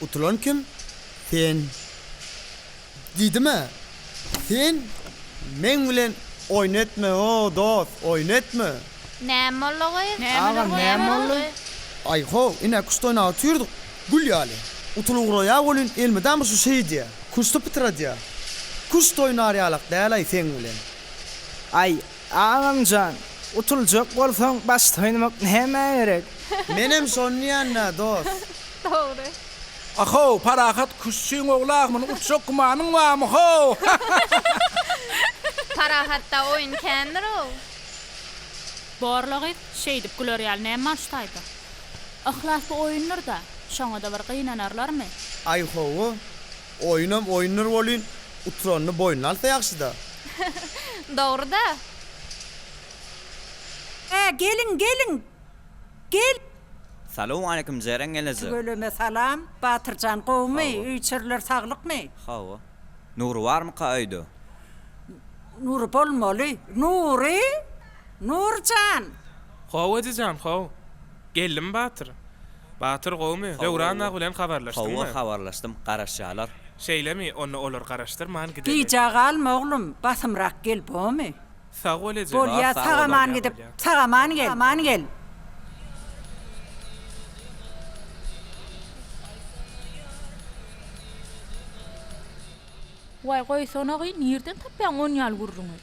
[SPEAKER 3] Utulan kim? Sen. Diýdim-ä, sen meň bilen oýun etme, o, dost, oýun etme.
[SPEAKER 6] Näme boldy gyz?
[SPEAKER 22] Agam, näme boldy?
[SPEAKER 3] Aý, how, ine, küşt oýnap otyrdyk, gül ýaly. Utulyp ugraýar welin, elmydama şu şeýdýär, küşti pytradýar. Küşt oýnar ýalak däl-aý seň bilen.
[SPEAKER 22] Aý, agam jan, utuljak bolsaň, başda oýnamak nämä gerek?
[SPEAKER 3] Menem şony diýýän-dä, dost.
[SPEAKER 19] Dogry.
[SPEAKER 15] Ahow, Parahat küştçiň ogly-ah, muny utjak gümanyň barmy, how?
[SPEAKER 6] Parahatda oýun kändir-ow.
[SPEAKER 8] Borla gyz, şeýdip güler ýaly näme bar şu taýda? Yhlas bu oýundyr-da, şoňa-da bir gynanarlarmy?
[SPEAKER 3] Aý hawa, oýunam oýundyr welin, uturanyny boýnuna alsa ýagşy-da.
[SPEAKER 6] Dogry-da.
[SPEAKER 13] Hä, geliň, geliň! Gel!
[SPEAKER 14] Salowmaleýkim Jeren gelneje.
[SPEAKER 13] Tüweleme salam Batyrjan gowumy
[SPEAKER 14] Hawa.
[SPEAKER 13] öý içeriler saglykmy.
[SPEAKER 14] Hawa. Nury barmyka öýde?
[SPEAKER 13] Nury bolmaly. Nury! Nurjan!
[SPEAKER 21] Hawa ejejan how. Geldimi Batyr? Batyr gowumy?
[SPEAKER 14] Hawa
[SPEAKER 21] Döwran
[SPEAKER 14] hawa.
[SPEAKER 21] dagy bilen habarlaşdyňmy?
[SPEAKER 14] Hawa habarlaşdym. Garaşýalar.
[SPEAKER 21] Şeýlemi? Onda olary garaşdyrman gideli.
[SPEAKER 13] Gijä galma oglum, basymrak gel bomy?
[SPEAKER 21] Sag bol eje.
[SPEAKER 13] Bolýa
[SPEAKER 14] Sag bol.
[SPEAKER 13] sag-aman gidip, sag-aman gel. Aman gel.
[SPEAKER 2] Waý goýsana gyý nirden tapýaň on ýaly gürrüňi.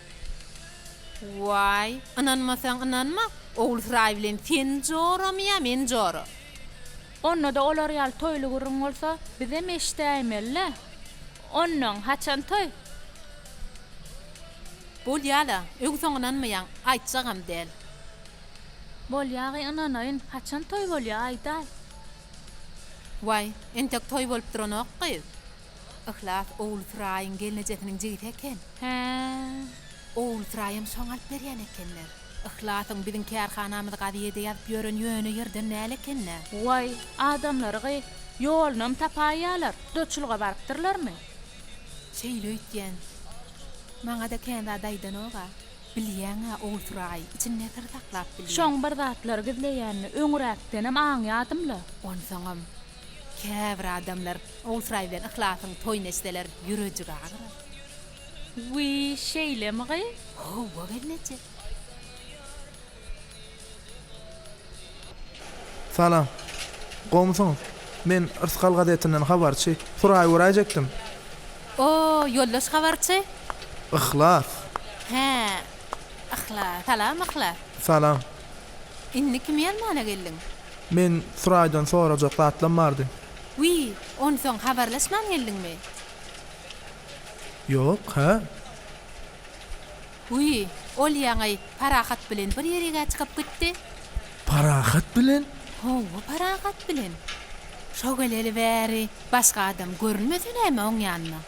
[SPEAKER 8] Waý, ynanmasaň ynanma, Ogulsuraý bilen sen joramy ýa men jora?
[SPEAKER 2] Onda-da olar ýaly toýly gürrüň bolsa, bizem eşidäýmeli-dä. Onnoň haçan toý?
[SPEAKER 8] Bolýa-la, öň-soň ynanmaýaň, aýtjagam däl.
[SPEAKER 2] Bolýa gyý, ynanaýyn, haçan toý bolýa, aýdaý.
[SPEAKER 8] Waý, entek toý bolup duranok gyz. Yhlas Ogulsuraýyň gelnejesiniň jigisi eken.
[SPEAKER 2] Hä.
[SPEAKER 8] Ogulsuraýam şoňa alyp berýän ekenler. Yhlasyň biziň kärhanamyzy gazýede ýazyp ýören ýöne ýerden däl eken-dä.
[SPEAKER 2] Waý, adamlary gyý, ýolunam tapaýýalar. Gudaçylyga barypdyrlarmy?
[SPEAKER 8] Şeýle öýtýän. Maňa-da kän zat aýdanog-a. Bilýäň-ä, Ogulsuraý içinde syr saklap bilýär.
[SPEAKER 2] Şoň bir zatlar gizleýänini öňräkdenem aňýadym-la.
[SPEAKER 8] Onsoňam, käbir adamlar Ogulsuraý bilen Yhlasyň toýuny eşitseler, ýürejigi agyrar.
[SPEAKER 2] Wiý, şeýlemi gyz?
[SPEAKER 8] Hawa, gelneje.
[SPEAKER 11] Salam. Gowumysyňyz? Men Yrsgal gazetinden habarçy. Suraý göräýjekdim.
[SPEAKER 8] O, ýoldaş habarçy.
[SPEAKER 11] Yhlas.
[SPEAKER 8] Hä, Yhlas. Salam, Yhlas.
[SPEAKER 11] Salam.
[SPEAKER 8] Indi kimi ýalmana geldiň?
[SPEAKER 11] Men Suraýdan sorajak zatlam bardy.
[SPEAKER 8] Wiý, onsoň habarlaşman geldiňmi?
[SPEAKER 11] Ýok, hä?
[SPEAKER 8] Wiý, ol ýaňy Parahat bilen bir ýerig-ä çykyp gitdi.
[SPEAKER 11] Parahat bilen?
[SPEAKER 8] Hawa, Parahat bilen. Şo geleli bäri başga adam görünmese näme oň ýanynda?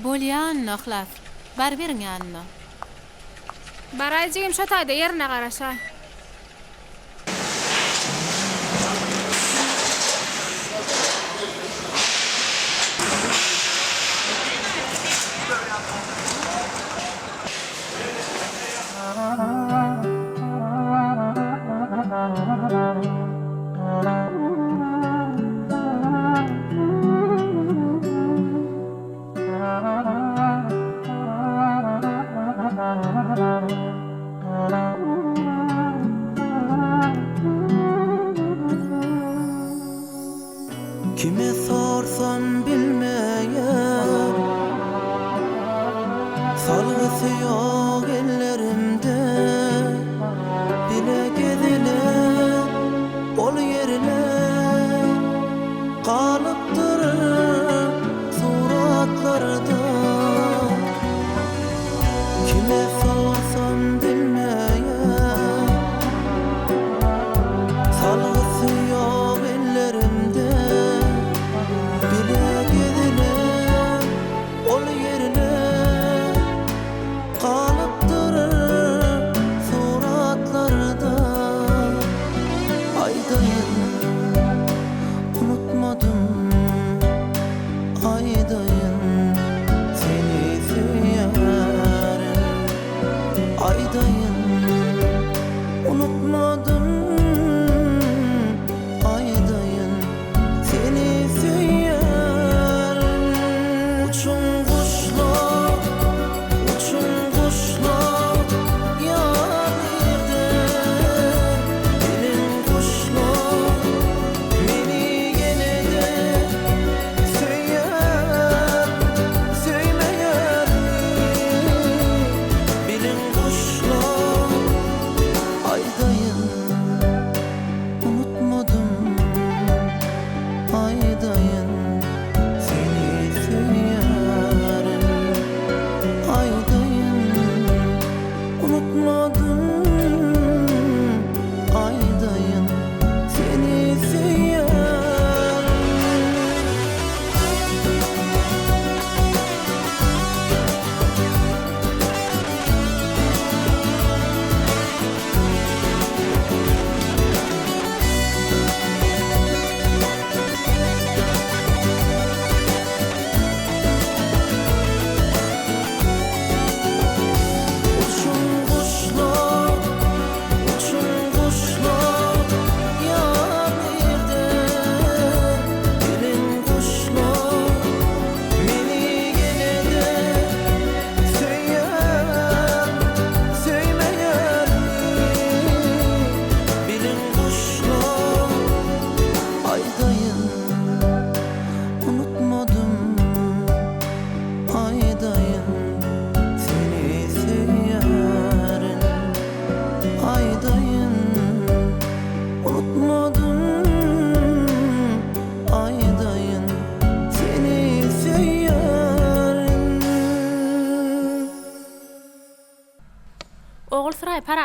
[SPEAKER 8] Bolýa onda, Yhlas, baryberiň ýanyna.
[SPEAKER 19] Baraý jigim şo taýda ýerine garaşaý.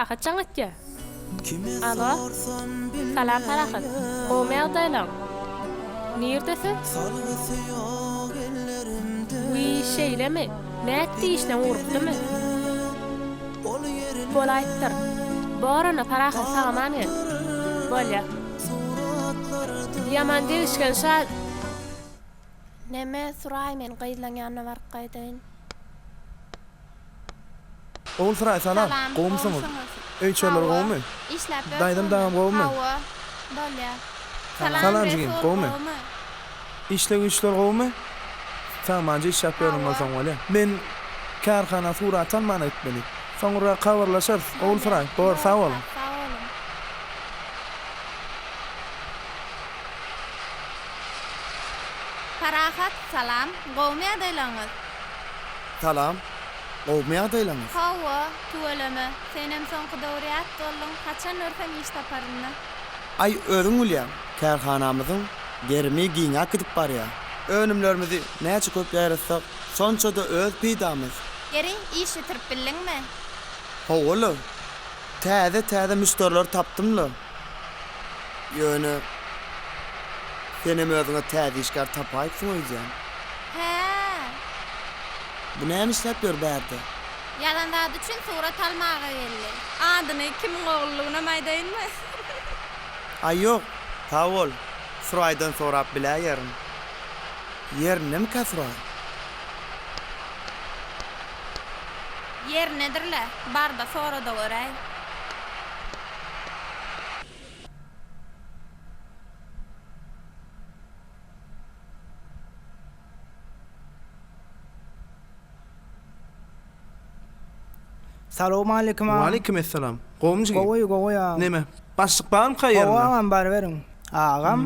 [SPEAKER 5] Parahat jaň etýä. Alo. Salam Parahat. Gowumy ýagdaýlaň? Nirde siz? Wiý, şeýlemi? Nätdi işleň ugrukdymy? Bolaýypdyr. Bor onda Parahat sag-aman gel. Bolýa. Ýaman degişgen şa.
[SPEAKER 18] Neme, Suraý men gyzlaň ýanyna baryp gaýdaýyn.
[SPEAKER 11] Ogulsuraý salam.
[SPEAKER 18] Salam,
[SPEAKER 11] Gowumysyňyz?
[SPEAKER 18] gowusyňyz?
[SPEAKER 11] Öý içerleri
[SPEAKER 18] Hawa.
[SPEAKER 11] gowumy?
[SPEAKER 18] Işläp
[SPEAKER 11] Daýzam
[SPEAKER 18] ýörsüňizmi?
[SPEAKER 11] dagam gowumy?
[SPEAKER 18] Hawa. Bolýa. Salam,
[SPEAKER 11] Salam jigim,
[SPEAKER 18] Resul,
[SPEAKER 11] gowumy?
[SPEAKER 18] gowumy?
[SPEAKER 11] Işle güýçler gowumy? Sagmanja işläp ýören
[SPEAKER 18] Hawa.
[SPEAKER 11] bolsaň bolýa. Men kärhana surat almana gitmeli. Soňra habarlaşarys.
[SPEAKER 18] Bolýa.
[SPEAKER 11] Ogulsuraý, bor,
[SPEAKER 18] Bor,
[SPEAKER 11] sag boluň.
[SPEAKER 18] sag boluň. Parahat, salam. Gowumy ýagdaýlaryňyz?
[SPEAKER 3] Salam. Gowumy ýagdaýlaryňyz?
[SPEAKER 18] Hawa, tüweleme. Senem soňky döwür ýat bolduň. Haçan görsem iş taparynda.
[SPEAKER 3] Aý, özüň bilýäň, kärhanamyzyň gerimi giňäp gidip barýar. Önümlerimizi näçe köp ýaýratsak, şonça-da öz peýdamyz.
[SPEAKER 6] Ýeri, iş bitirip bildiňmi?
[SPEAKER 3] Hawa-la. Täze-täze müşderileri tapdym-la. Ýöne, senem özüňe täze işgär tapaýypsyň öýdýän.
[SPEAKER 6] Hä.
[SPEAKER 3] Bu näme işläp ýör bärde?
[SPEAKER 6] Ýazan zady üçin surat almaga geldi.
[SPEAKER 19] Adyny, kimiň ogullygynam aýdaýynmy?
[SPEAKER 3] Aý ýok, sag bol, Suraýdan sorap biläýerin. Ýerindemikä Suraý?
[SPEAKER 6] Ýerindedir-le, bar-da sora-da göräý.
[SPEAKER 22] Salowmaleýkim agam.
[SPEAKER 11] Waleýkim essalam. Gowumy jigim?
[SPEAKER 22] Gowy, gowy agam.
[SPEAKER 11] Neme, başlyk barmyka ýerinde?
[SPEAKER 22] Gowy agam, baryberiň. Agam,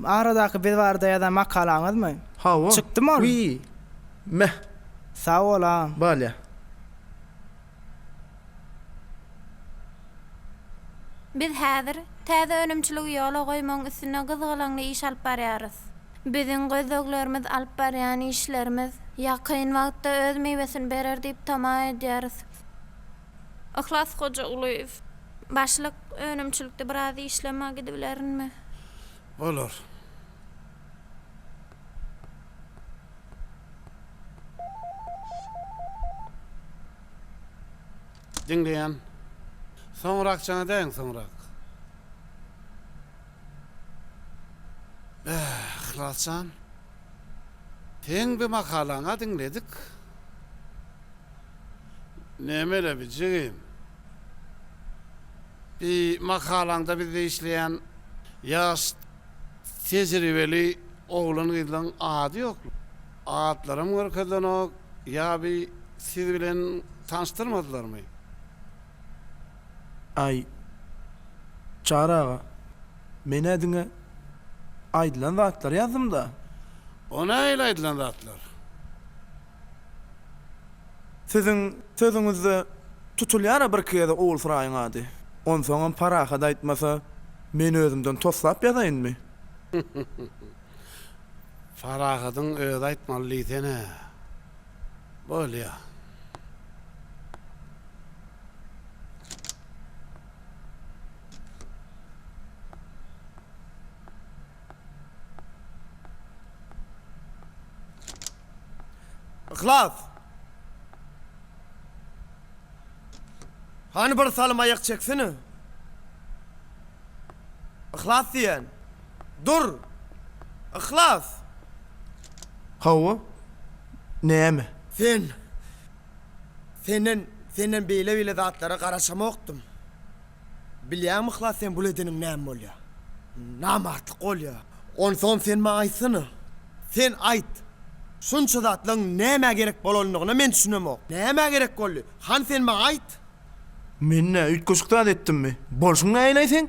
[SPEAKER 22] aradaky biz barada ýazan makalaňyzmy?
[SPEAKER 11] Hawa.
[SPEAKER 22] Çykdymy ol?
[SPEAKER 11] Wiý, meh.
[SPEAKER 22] Sag bol agam.
[SPEAKER 11] Bolýa.
[SPEAKER 6] Biz häzir täze önümçiligi ýola goýmagyň üstünde gyzgalaňly iş alyp barýarys. Biziň gözleglerimiz, alyp barýan işlerimiz ýakyn wagtda öz miwesini berer diýip tama edýäris. Yhlas Hojagulyýew. Başlyk, önümçilikde biraz işleme gidibilerinmi?
[SPEAKER 4] Bolar. Diňleýän. Soňrak jaň edäýiň soňrak. Bäh, Yhlasjan. Seň bi makalaňa diňledik. Nemele bi jigim? Bi makalaňda bizde işleýän ýaş tejribeli oglan-gyzlaň ady ýok. Atlaram görkezilenok. Ýa bi siz bilen tanyşdyrmadylarmy?
[SPEAKER 11] Aý, Çary aga, men-ä diňe aýdylan zatlary ýazdym-da.
[SPEAKER 4] O nähili aýdylan zatlar?
[SPEAKER 11] Siziň sözüňizde tutulýar-a birki gezek Ogulsuraýyň ady. Onsoňam Parahat aýtmasa, men özümden toslap ýazaýynmy?
[SPEAKER 4] Parahadyň özi aýtmaly diýsene. Bolýa.
[SPEAKER 3] Yhlas! Hany bir salym aýak çeksene. Yhlas diýen. Dur! Yhlas!
[SPEAKER 11] Hawa. Näme?
[SPEAKER 3] Sen. Senden, senden beýle-beýle zatlara garaşamokdym. Bilýäňmi Yhlas sen bul edeniň näme bolýa? Namartlyk bolýa. Onsoňam sen maňa aýtsana. Sen aýt. Şunça zatlaryň nämä gerek bolanlygyna men düşünemok. Nämä gerek boldy? Hany sen maňa aýt.
[SPEAKER 11] Men nä üýtgeşik zat etdimmi? Bolşuň nähili-aý seň?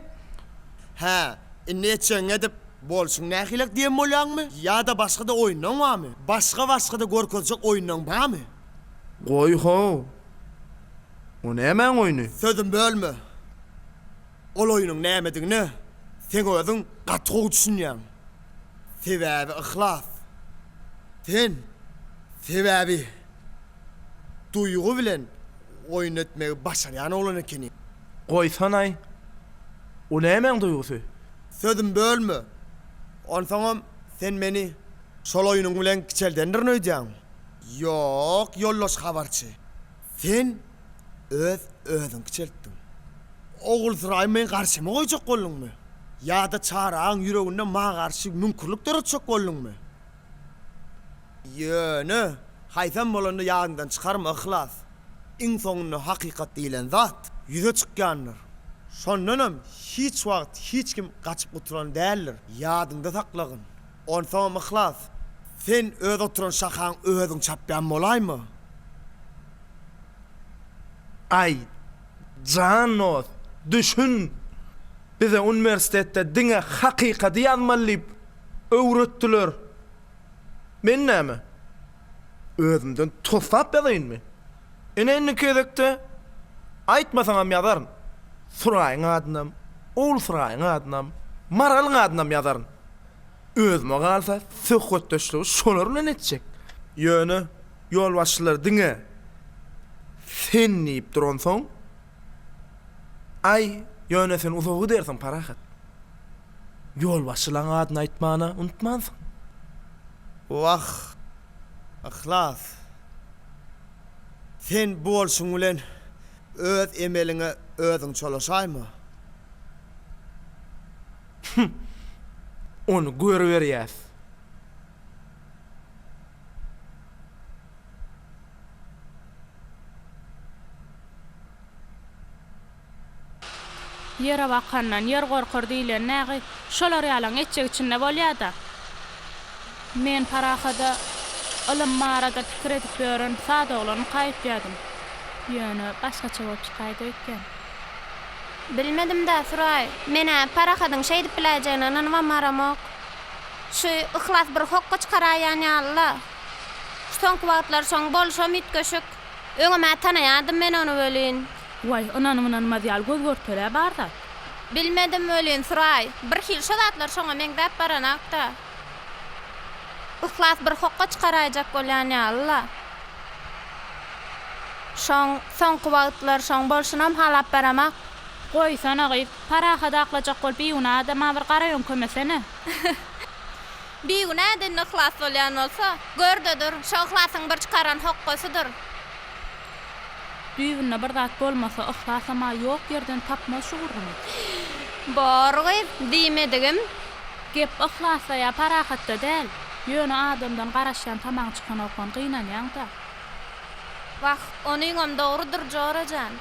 [SPEAKER 3] Hä, indi etjegiňi edip, bolşuň nähilek diýen bolýaňmy? Ýa-da başga-da oýunlaň barmy? Başga-başga-da görkezjek oýunlaň barmy?
[SPEAKER 11] Goý how. O nämäň oýny?
[SPEAKER 3] Sözümi bölme. Ol oýnuň nämedigine seň özüň gaty gowy düşünýäň. Sebäbi Yhlas, sen, sebäbi. Duýgy bilen oýun etmegi başarýan oglan ekeni.
[SPEAKER 11] Goýsanaý. O nämäň duýgusy?
[SPEAKER 3] Sözümi bölme. Onsoňam sen meni şol oýnuň bilen kiçeldendirin öýdýäň? Ýok, ýoldaş habarçy. Sen öz özüňi kiçeltdiň. Ogulsuraýy meň garşyma goýjak bolduňmy? Ýa-da Çary agaň ýüreginde maňa garşy müňkürlik döretjek bolduňmy? Ýöne, haýsam bolanda ýadyňdan çykarma, Yhlas. Iň soňunda hakykat diýlen zat ýüze çykýandyr. Şondanam hiç wagt hiç kim gaçyp gutulan däldir. Ýadyňda saklagyn. Onsoňam Yhlas, sen öz oturan şahaň özüň çapýan bolaýma?
[SPEAKER 11] Aý, jan dost, düşün! Bize uniwersitetde diňe hakykady ýazmaly diýip öwretdiler. Men näme, özümden toslap ýazaýynmy? Ine indiki gezekde aýtmasaňam ýazaryn. Suraýyň adynam, Ogulsuraýyň adynam, Maralyň adynam ýazaryn. Özüme galsa söhbetdeşligi şolar bilen etjek. Ýöne ýolbaşçylar diňe sen diýip duransoň, Aý, ýöne sen uzaga gidersiň, Parahat. Ýolbaşçylaň adyny aýtmana unutmansyň.
[SPEAKER 3] Wah, Yhlas. Sen bu bolşuň bilen öz emeliňe özüň çolaşaýma.
[SPEAKER 11] Hum! Ony görüberýäs.
[SPEAKER 2] Ýere bakandan ýer gorkar diýleni nägy, şolar ýalaň etjek içinde bolýa-da. Men Parahada ylym barada pikir edip ýören sada oglanmyka öýtýädim. Ýöne başgaça bolup çykaýdy öýtýän.
[SPEAKER 6] Bilmedim-dä, Suraý. Men-ä Parahadyň şeýdip biläýjegine ynanybam baramok. Şu Yhlas bir hokga çykaraýýan ýaly-la. Şu soňky wagtlar şoň bolşam üýtgeşik. Öňem-ä tanaýardym men ony welin.
[SPEAKER 2] Waý, ynanyp-ynanmaz ýaly göz-görtele bar zat.
[SPEAKER 6] Bilmedim welin, Suraý, birhili şo zatlar şoňa meňzäp baranakda. Yhlas bir hokga çykaraýjak bolýan ýaly-la. Şoň soňky wagtlar şoň bolşunam halap baramak.
[SPEAKER 2] Goýsana gyz, Parahat aklajak bolup bigünä adama bir gara ýöňkemesene.
[SPEAKER 6] Bigünä edende yhlas bolýan bolsa, gör-de dur, şo yhlasyň bir çykaran hokgasydyr.
[SPEAKER 2] Düýbünde bir zat bolmasa yhlasam-a ýok ýerden tapmaz şu gürrüňi.
[SPEAKER 6] Bor gyz, diýmedigim.
[SPEAKER 2] Gep yhlasda ýa parahatda däl. Ýöne adamdan garaşýan tamaň çykanokdan gynanýaň-da.
[SPEAKER 6] Wah, onyňam dogrudyr jora jan.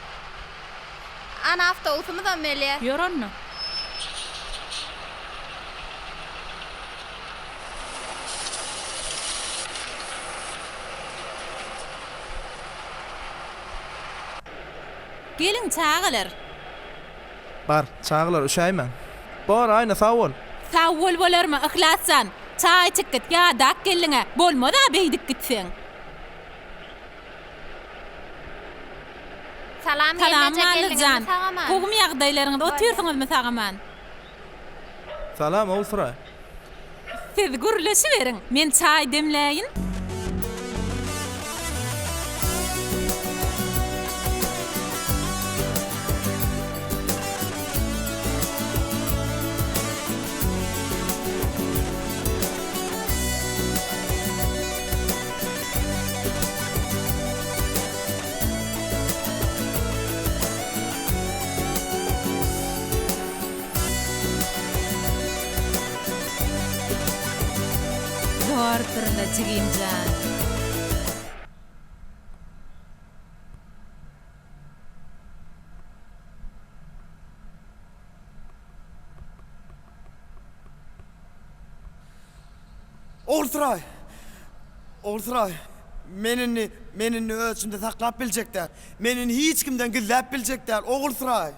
[SPEAKER 6] Ana awtobusymyzam gelýär.
[SPEAKER 2] Ýör onda.
[SPEAKER 8] Geliň çagalar.
[SPEAKER 11] Bar, çagalar üşäýmäň. Bor, Aýna, sag bol.
[SPEAKER 8] Sag bol bolarmy, Yhlas jan. Çaý içip git, ýadap geldiň-ä. Bolmaz-a beýdip gitseň.
[SPEAKER 6] Salam
[SPEAKER 8] Salam
[SPEAKER 6] gelneje
[SPEAKER 8] Mally
[SPEAKER 6] geldiňizmi
[SPEAKER 8] jan.
[SPEAKER 6] sag-aman?
[SPEAKER 8] Gowumy ýagdaýlaryňyz, otyrsyňyzmy sag-aman?
[SPEAKER 11] Salam, Ogulsuraý.
[SPEAKER 8] Siz gürleşiberiň, men çaý demläýin. Zordurla jigimjan.
[SPEAKER 3] Ogulsuraý! Ogulsuraý! Men indi, men indi öz içimde saklap biljek däl. Men indi hiç kimden gizläp biljek däl. Ogulsuraý!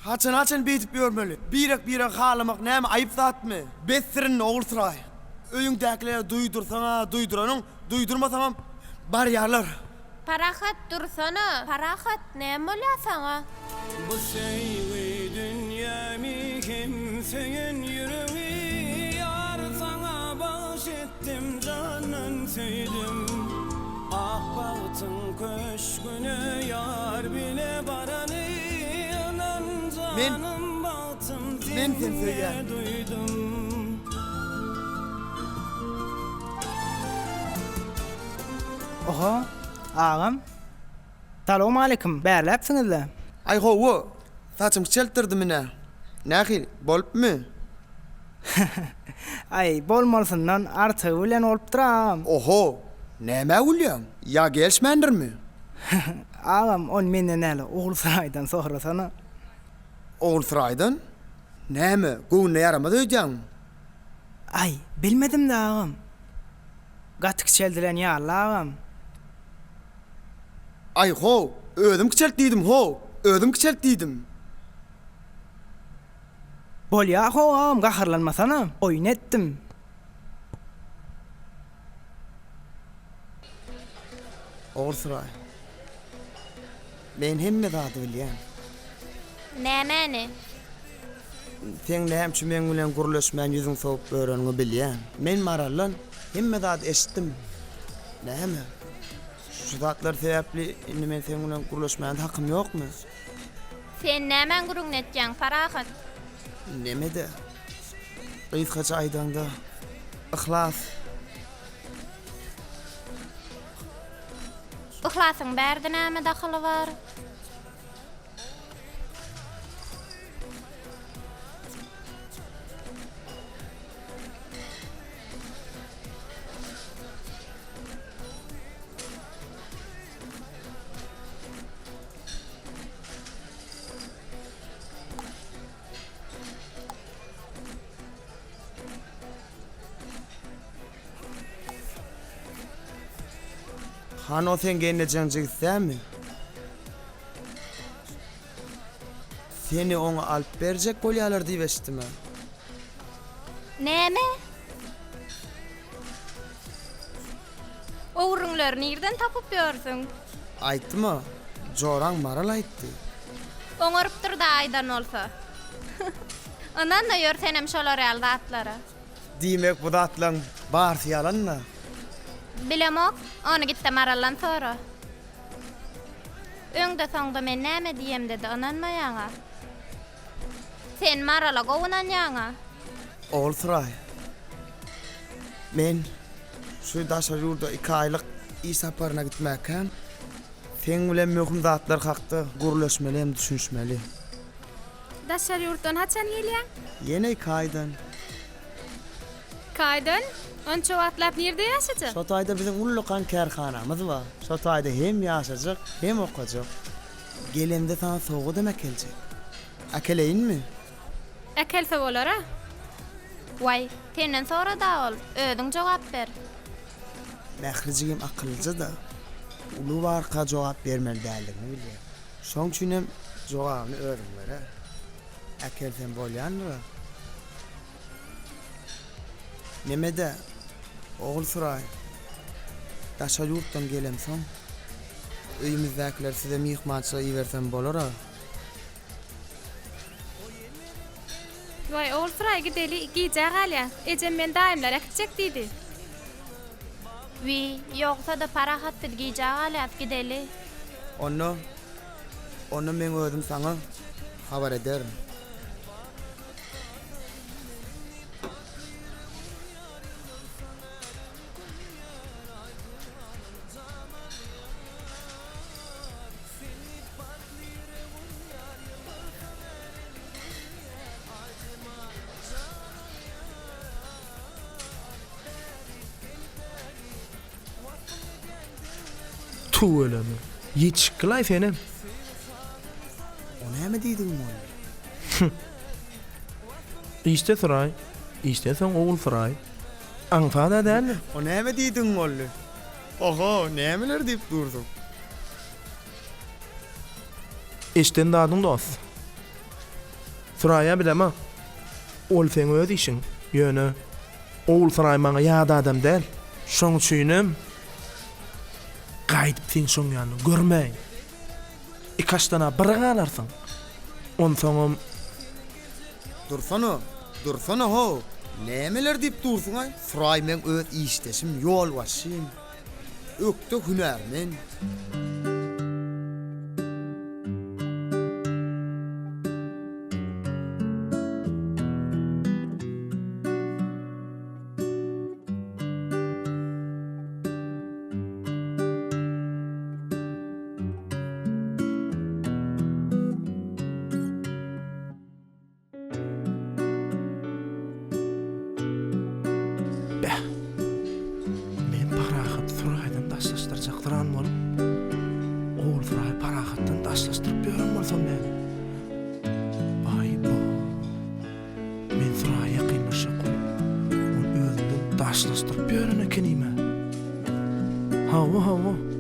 [SPEAKER 3] Haçana-çen beýdip ýörmeli? Birek-biregi halamak näme aýyp zatmy? Besdir indi, Ogulsuraý! Öýüňdäkilere duýdursaň-a duýduranyň, duýdurmasaňam barýarlar.
[SPEAKER 6] Parahat dursana. Parahat, näme bolýar saňa?
[SPEAKER 1] Bu söýgi dünýämi hem söýen ýüregi Ýar saňa bagş etdim jandan söýdüm Ak bagtyň köşgüne ýar bile barany.
[SPEAKER 3] Men, men seni söýýän.
[SPEAKER 22] Oho, agam. Salowmaleýkim, bärläpsiňiz-le?
[SPEAKER 3] Aý hawa, saçymy kiçeltdirdim ine. Nähili, bolupmy?
[SPEAKER 22] Aý, bolmalysyndan artygy bilen bolupdyr agam.
[SPEAKER 3] Oho, nämä gülýäň? Ýa gelişmändirmi?
[SPEAKER 22] Agam, ony menden däl, Ogulsaraýdan sorasana.
[SPEAKER 3] Ogulsaraýdan? Näme, göwnüne ýaramaz öýdýäňmi?
[SPEAKER 22] Aý, bilmedim-dä agam. Gaty kiçeldilen ýaly agam.
[SPEAKER 3] Aý how, özüm kiçelt diýdim how, özüm kiçelt diýdim.
[SPEAKER 22] Bolýa how agam gaharlanmasana, oýun etdim.
[SPEAKER 3] Ogulsuraý, men hemme zady bilýän.
[SPEAKER 6] Nämäni?
[SPEAKER 3] Seň näme üçin meň bilen gürleşmän ýüzüň sowup ýöreniňi bilýän. Men Maraldan hemme zady eşitdim. Näme? Şu zatlar sebäpli indi men seň bilen gürleşmäge hakym ýokmy?
[SPEAKER 6] Sen nämäň gürrüňini etýäň, Parahat?
[SPEAKER 3] Neme-de? Gysgaça aýdaňda, Yhlas.
[SPEAKER 6] Yhlasyň bärde näme dahyly bar?
[SPEAKER 3] Hany o seň gelnejeň jigisi dälmi? Seni oňa alyp berjek bolýalar diýip eşitdim-ä.
[SPEAKER 6] Näme? O gürrüňleri nirden tapyp ýörsüň?
[SPEAKER 3] Aýtdym-a, joraň Maral aýtdy.
[SPEAKER 6] Oňarypdyr-da aýdan bolsa. Ynan-da ýör senem şolar ýaly zatlara.
[SPEAKER 3] Diýmek bu zatlaň barsy ýalan-da?
[SPEAKER 6] Bilemok, ony git-de Maraldan sora. Öňde-soňda men näme diýemde-de ynanmaýaň-a. Sen Marala gowy ynanýaň-a.
[SPEAKER 3] Ogulsuraý, men şu daşary ýurda iki aýlyk iş saparyna gitmäkäm, seň bilen möhüm zatlar hakda gürleşmeli hem düşünişmeli.
[SPEAKER 19] Daşary ýurtdan haçan gelýäň?
[SPEAKER 3] Ýene iki aýdan.
[SPEAKER 19] Iki aýdan? Onça wagtlap nirde ýaşajak?
[SPEAKER 3] Şo taýda biziň ullakan kärhanamyz bar. Şo taýda hem ýaşajak, hem okajak. Gelemde saňa sowgadam äkeljek. Äkeleýinmi?
[SPEAKER 19] Äkelse bolar-a.
[SPEAKER 6] Waý, senden sorad-a ol, özüň jogap ber.
[SPEAKER 3] Mähri jigim akyllyja-da, uly barka jogap bermeli däldigini bilýär. Şoň üçinem jogabyny özüň ber-ä. Äkelsem bolýandyr-a. Neme-dä, Ogulsuraý, daşary ýurtdan gelemsoň, öýümizdäkileri size myhmançylyga ibersem bolar-a?
[SPEAKER 19] Waý, Ogulsuraý, gideli, gijä galýas. Ejem meni daýymlar äkitjek diýdi.
[SPEAKER 6] Wiý, ýogsa-da Parahat biz gijä galýas, gideli.
[SPEAKER 3] Onda, onda meň özüm saňa habar ederin.
[SPEAKER 11] Tüweleme. Ýetişikgil-aý senem.
[SPEAKER 3] O näme diýdigiň boldy?
[SPEAKER 11] Işde Suraý, işden soň Ogulsuraý. Aňsat-a däldir.
[SPEAKER 3] O näme diýdigiň boldy? Oho, nämeler diýip dursuň?
[SPEAKER 11] Eşden zadyň dost. Suraýa bilemok. Ol seň öz işiň. Ýöne Ogulsuraý maňa ýat adam däl. Şoň üçinem gaýdyp seni şoň ýanynda görmäýin. Ikaçdan-a bir galarsyň. Onsoňam.
[SPEAKER 3] Dursana, dursana how! Nämeler diýip dursuň-aý? Suraý meň öz işdeşim, ýolbaşçym. Ökde hünärmen.
[SPEAKER 11] daşlaşdyryp ýören bolsam näme? Baý-bo! Men Suraýa ýakynlaşjak bolup, ony özümden daşlaşdyryp ýören ekenim-ä. Hawa, hawa.